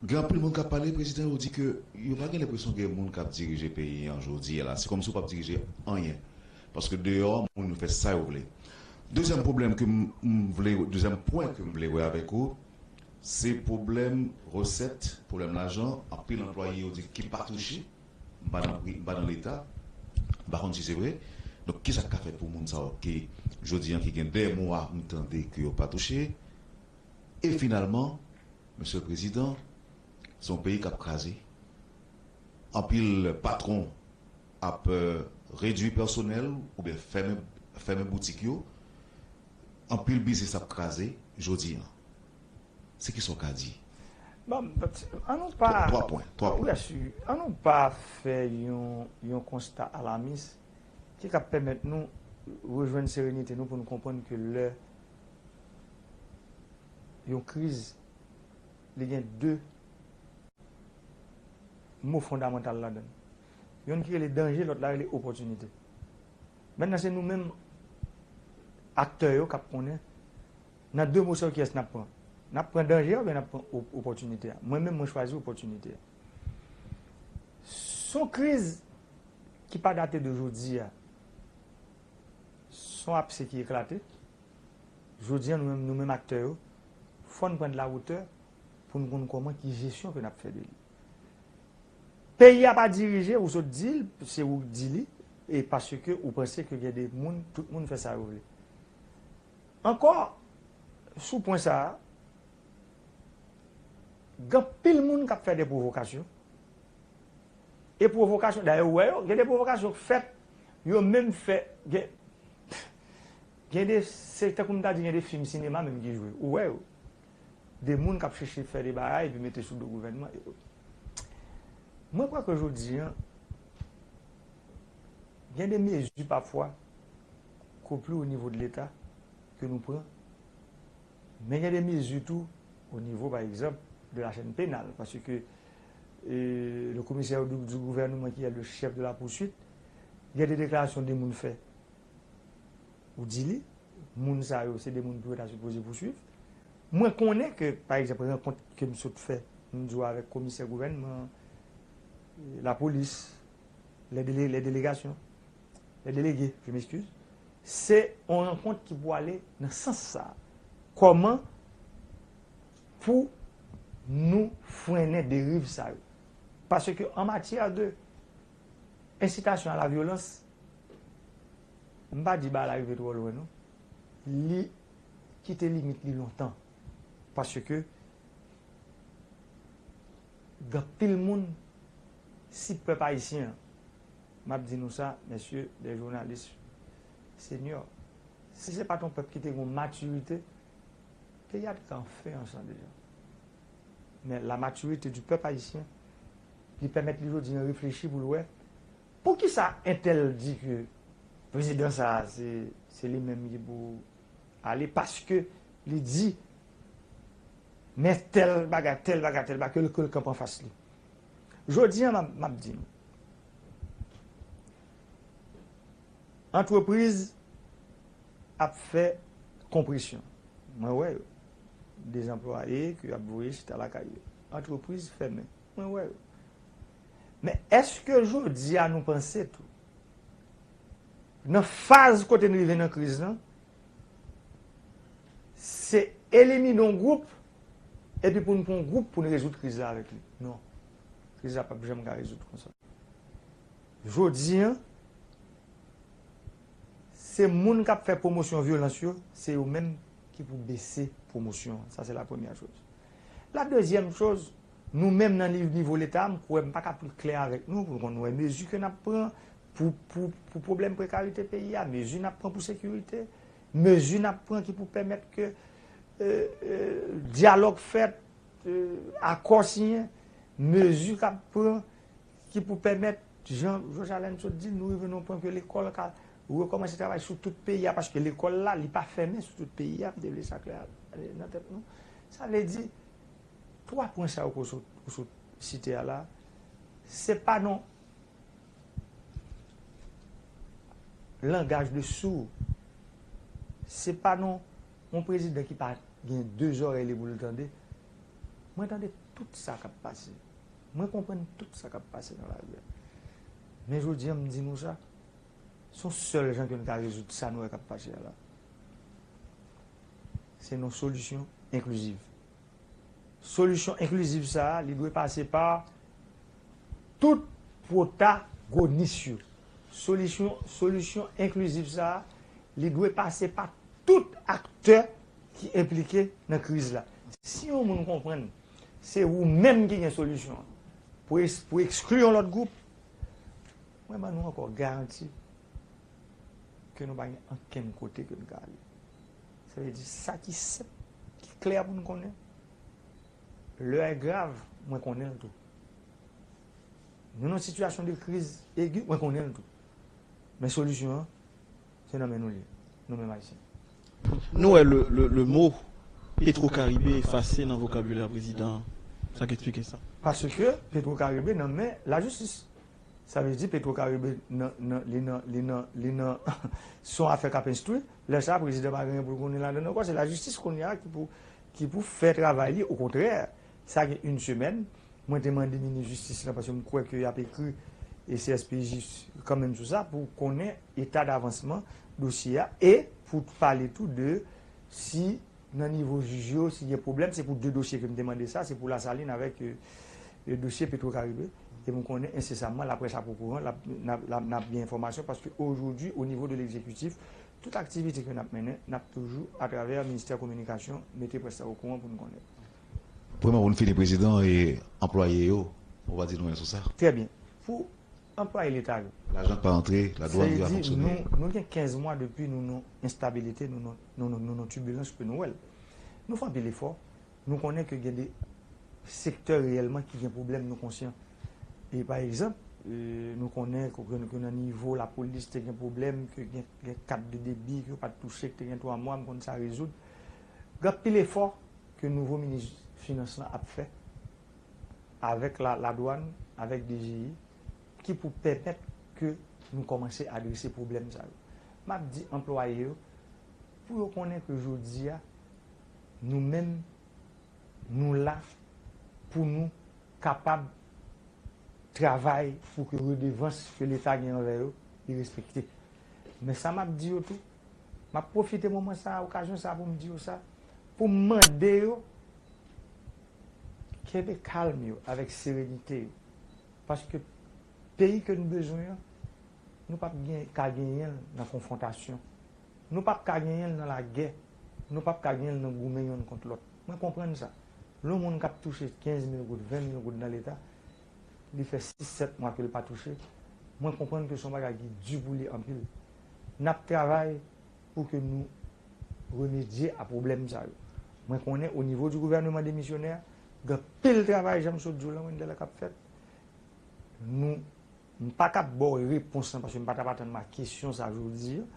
Gen anpil moun k ap pale, Prezidan, yo di ke yo pa gen lenpresyon gen moun k ap dirije peyi an jodi a la. Se kòmsi w p ap dirije anyen. Paske deyò a, moun yo fè sa yo vle. Dezyèm pwoblèm ke m, m vle, dezyèm pwen ke m vle wè avèk ou, se pwoblèm resèt, pwoblèm lajan, anpil anplwaye yo di ki pa touche, m pa nan pri-, m pa nan Leta, m pa konn si se vre. Donk, kisa k ka fèt pou moun sa yo ki, jodi an, ki gen de mwa m tande ke yo pa touche? E finalman, Mesye Prezidan, se yon peyi k ap kraze. Anpil patwon ap, euh, redui pèsonèl oubyen fèmen, fèmen boutik yo. Anpil biznis ap kraze jodi an. Se kisa w ka di? Bon, but, an nou pa, twa, twa pwen, twa pwen. Wi, si, an nou pa fè yon, yon konsta alamis ki ka pèmèt nou rejwenn serenite nou pou nou konprann ke lè yon kriz, li gen de mo fondamantal ladan l. Yonn ki rele danje, lòt la rele opòtinite. Mentnan, se nou menm aktè yo k ap konnen nan de mo sa yo kiyès n ap pran. N ap pran danje a oubyen n ap pran op-, opòtinite a? Mwen menm, mwen chwazi opòtinite a. Se yon kriz ki pa date de jodi a. Se yon apse ki eklate. Jodi a, nou menm, nou menm aktè yo, fò n pran de la wotè pou n konn kòman ki jesyon ke n ap fè de li. Peyi a pa dirije, ou sot di l, se ou k di li, e paske ou panse ke gen de moun, tout moun fè sa yo vle. Ankò, sou pwen sa a, gen anpil moun k ap fè de pwovokasyon. E pwovokasyon, dayè, ou wè yo, gen de pwovokasyon k fèt, yo menm fè, gen, gen de, se tankou m ta di, gen de fim sinema menm ki jwe. Ou wè yo. De moun k ap chèche fè de bagay epi mete sou do gouvènman. Mwen kwè ke jodi an, gen de mezi pafwa ke w pli o nivo de Leta ke nou pran. Men gen de mezi tou o nivo, pa egzanp, de la chaîne pénale, paske, euh, le commissaire du, du gouvernement qui est le chef de la poursuite, gen de deklarasyon de moun fè. Ou di li, moun sa yo, se de moun pou yo ta sipoze pouswiv. Mwen konnen ke, pa egzanp, rankont ke m sot fè, m di w avèk komisè gouvènman, lapolis, les délé-, les délégations, les délégués, je m'excuse, se yon rankont ki pou ale nan sans sa a. Kòman pou nou frennen deriv sa yo? Paske an matyè de ensitasyon a la vyolans, m pa di bagay la rive twò lwen, non. Li kite limit li lontan. Paske gen anpil moun, si pèp ayisyen an, m ap di nou sa, mesye, de jounalis senyò, si se pa t yon pèp ki te gen yon matirite, Peyi a te ka anfen ansanm deja. Men la maturité du peuple haïtien, li pèmèt li jodi a reflechi pou l wè poukisa entèl di ke prezidan sa a se, se li menm ki pou ale, paske li di men tèl bagay, tèl bagay, tèl bagay, ke l, ke l kanpe anfas li. Jodi a, m ap, m ap di nou, antrepriz ap fè konpresyon. Mwen wè yo. Dezanplwaye ke y ap voye chita lakay yo. Antrepriz fèmen. Mwen wè yo. Men èske jodi a nou panse tou, nan faz kote n rive nan kriz lan, se elimine yon gwoup, epi pou n pran yon gwoup pou n rezoud kriz la avèk li? Non. Kriz la p ap janm ka rezoud konsa. Jodi a, se moun k ap fè pwomosyon vyolans yo, se yo menm ki pou bese pwomosyon an. Sa se la premyè choz. La dezyèm choz, nou menm nan niv-, nivo Leta, m kwè m pa ka pli klè avèk nou, pou nou konn wè mezi ke n ap pran pou, pou, pou pwoblèm prekarite peyi a, mezi n ap pran pou sekirite, mezi n ap pran ki pou pèmèt ke, e, e, dyalòg fèt, e, akò siyen, mezi k ap pran ki pou pèmèt, jan Georges Alain sot di, nou rive nan yon pwen ke lekòl ka rekòmanse travay sou tout peyi a, paske lekòl la, li pa fèmen sou tout peyi a, m te vle sa klè nan tèt nou. Sa vle di, twa pwen sa yo ke w sot, ou sot site a la, se pa nan langaj de sou. Se pa nan yon prezidan ki pa gen de zòrèy li pou l tande. Mwen tande tout sa k ap pase. Mwen konprann tout sa k ap pase nan lari a. Men jodi a, m di nou sa, se yon sèl jan ke n ka rezoud sa nou wè k ap pase a la. Se nan solisyon enkliziv. Solisyon enkliziv sa a, li dwe pase pa tout pwotagonis yo. Solisyon, solisyon enkliziv sa a, li dwe pase pa tout aktè ki enplike nan kriz la. Si yon moun konprann se ou menm ki gen solisyon an, pou es-, pou ekskli yon lòt gwoup, mwen ban nou ankò garanti ke nou pa gen ankenn kote ke n ka ale. Sa vle di, sa ki senp, ki klè pou n konnen, lè a grav, mwen konnen l tou. Nou nan sitiyasyon de kriz egi, mwen konnen l tou. Men solisyon an, se nan men nou li ye, nou menm Ayisyen. Nou wè le, le, le mo Petro Caribe efase nan vokabilè prezidan an. Sa k eksplike sa? Paske Petro Caribe nan men lajistis. Sa vle di Petro Caribe nan, nan, li nan, li nan, li nan, se yon afè k ap enstwi. Lè sa a, prezidan pa gen anyen pou l konnen ladan l ankò. Se lajistis kounye a ki pou, ki pou fè travay li. Okontrè, sa gen yon semèn, mwen te mande minis jistis lan, paske m kwè ke y ap ekri e C S P J kanmenm sou sa, pou konnen eta davansman dosye a, e pou pale tou de si nan nivo jij yo, si gen pwoblèm, se pou de dosye ke m te mande sa, se pou Lasalin avèk, e, e, dosye Petro Caribe. E m konnen ensesamman, laprès ap okouran, l ap, n ap, l ap, n ap gen enfòmasyon, paske ojodwi, o nivo de legzekitif, tout aktivite ke n ap mennen, n ap toujou, atravè Ministè Kominikasyon, mete près la okouran pou n konnen. Premye, pou n fini, prezidan, e anplwaye yo, ou va di nou anyen sou sa? Trè byen. Pou anplwaye Leta yo. Lajan k pa antre, ladwàn yo pa fonksyone. Nou, nou gen kenz mwa depi nou nan enstabilite, nou nan, nou, nou, nou nan tibilans ke nou wè l. Nou fè anpil efò. Nou konnen ke gen de sektè reyèlman ki gen pwoblèm, nou konsyan. E pa egzanp, e, nou konnen ke, ke, ke nan nivo lapolis te gen pwoblèm, ke gen, gen kat de debi ke yo pa t touche, ke te gen twa mwa, m konn sa rezoud. Gen anpil efò ke nouvo minis finans lan ap fè avèk la, ladwàn, avèk D G I, ki pou pèmèt ke nou kòmanse adrese pwoblèm sa yo. M ap di anplwaye yo, pou yo konnen ke jodi a, nou menm, nou la pou nou kapab travay pou ke redevans ke Leta gen anvè yo, li respekte. Men sa m ap di yo tou, m ap pwofite moman sa a, okazyon sa a pou m di yo sa, pou m mande yo kenbe kalm yo, avèk serenite yo. Paske peyi ke nou bezwen an, nou p ap gen, ka genyen l nan konfwontasyon. Nou p ap ka genyen l nan lagè. Nou p ap ka genyen l nan goumen yonn kont lòt. Mwen konprann sa. Lè yon moun k ap touche kenz mil goud, ven mil goud nan Leta, li fè sis, sèt mwa ke l pa touche, mwen konprann ke se yon bagay ki di pou li anpil. N ap travay pou ke nou remedye a pwoblèm sa yo. Mwen konnen o nivo di gouvèneman demisyonè, gen anpil travay, jan m sot di w la, Wendell, k ap fèt. Nou, m pa kab ba w repons lan, paske m pa t ap atann m a kesyon sa jodi a.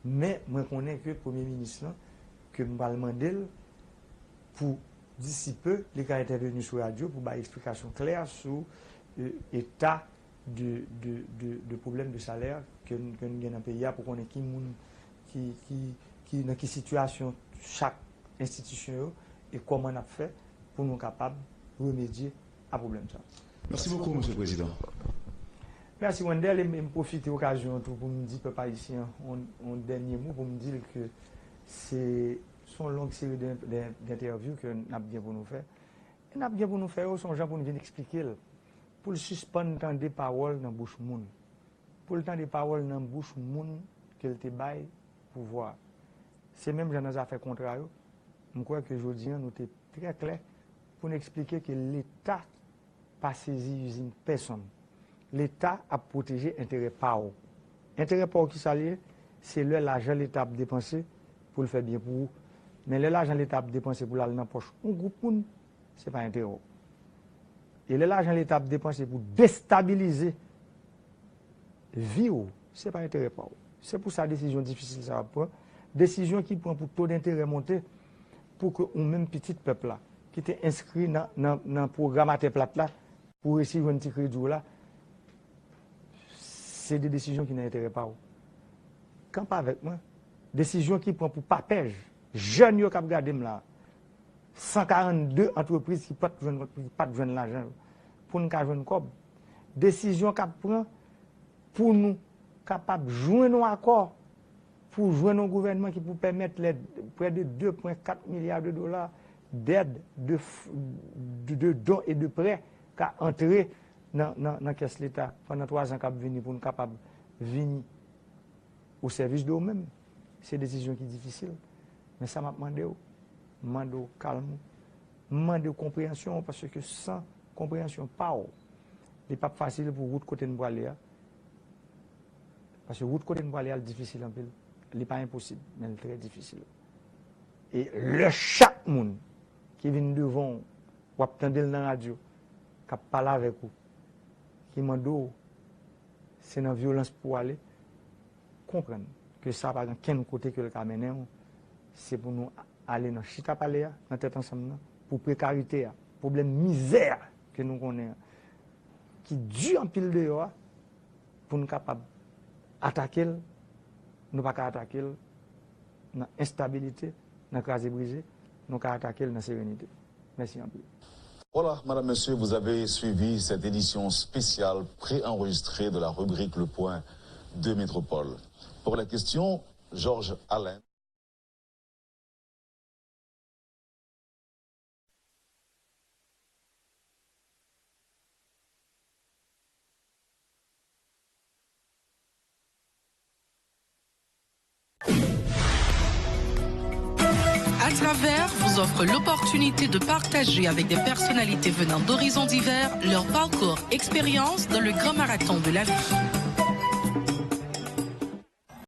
Men, mwen konnen ke premye minis lan, ke m pral mande l pou, d'ici peu, li ka entèveni sou radyo pou bay eksplikasyon klè sou, e, eta de, de, de, de pwoblèm de salè ke n, ke n gen nan peyi a, pou konnen ki moun, ki, ki, ki, nan ki sitiyasyon chak enstitisyon yo, e kòman n ap fè pou nou kapab remedye a pwoblèm sa. Merci beaucoup, Monsieur le Président. Mèsi, Wendell, e m, e m pwofite okazyon an tou pou m di pèp ayisyen an yon, yon dènye mo, pou m di l ke se, se yon long seri de, de, d'entèvyou ke n ap gen pou nou fè. E n ap gen pou nou fè yo, se yon jan pou n vin eksplike l, pou l sispann tande pawòl nan bouch moun, pou l tande pawòl nan bouch moun ke l te bay pouvwa. Se menm jan nan zafè kontra yo, m kwè ke jodi a nou te trè klè pou n eksplike ke Leta pa sezi izin pèsonn. Leta ap pwoteje enterè pa w. Enterè pa w, ki sa l ye? Se lè lajan Leta ap depanse pou l fè byen pou ou. Men lè lajan Leta ap depanse pou l al nan pòch yon gwoup moun, se pa enterè w. E lè lajan Leta ap depanse pou destabilize vi w, se pa enterè pa w. Se pou sa desizyon difisil sa yo ap pran. Desizyon ki pran pou to denterè monte, pou ke ou menm pitit pèp la, ki te enskri nan, nan, nan pwogram Atè Plat la, pou resi jwenn ti kredi w la, se de desizyon ki nan enterè pa w. Kanpe avèk mwen. Desizyon ki pran pou PAPEJ, jèn yo k ap gade m la, san karannde antrepriz ki pa t jwenn, ki pa t jwenn lajan yo, pou n ka jwenn kòb. Desizyon k ap pran pou nou kapab jwenn yon akò, pou jwenn yon gouvènman ki pou pèmèt lè près de deux point quatre milliards de dollars d'aide, de, de, de dons et de prêts ka antre nan, nan, nan kès Leta pandan twa zan k ap vini, pou n kapab vini o sèvis de ou menm. Se desizyon ki difisil. Men sa m ap mande w, m mande w kalm ou, m mande w konpreyansyon w, paske san konpreyansyon pa w, li p ap fasil pou wout kote n prale a. Paske wout kote n prale a, l difisil anpil. Li pa enposib, men l trè difisil. E lè chak moun ki vin devan w, w ap tande l nan radyo, k ap pale avèk ou, ki mande w, se nan vyolans pou w ale, konprann ke sa pa gen kenn kote ke l ka mennen w. Se pou nou ale nan chita pale a, nan tèt ansanm nan, pou prekarite a, pwoblèm mizè a ke nou konnen an, ki di anpil deyò a, pou n kapab atake l, nou pa ka atake l nan enstabilite, nan kraze brize, nou ka atake l nan serenite. Mèsi anpil. Voilà, madame, monsieur, vous avez suivi cette édition spéciale préenregistrée de la rubrique Le Point de Métropole. Pour la question, Georges Alain. Atraver vous offre l'opportunité de partager avec des personnalités venant d'horizons divers leur parcours, expérience dans le grand marathon de la vie.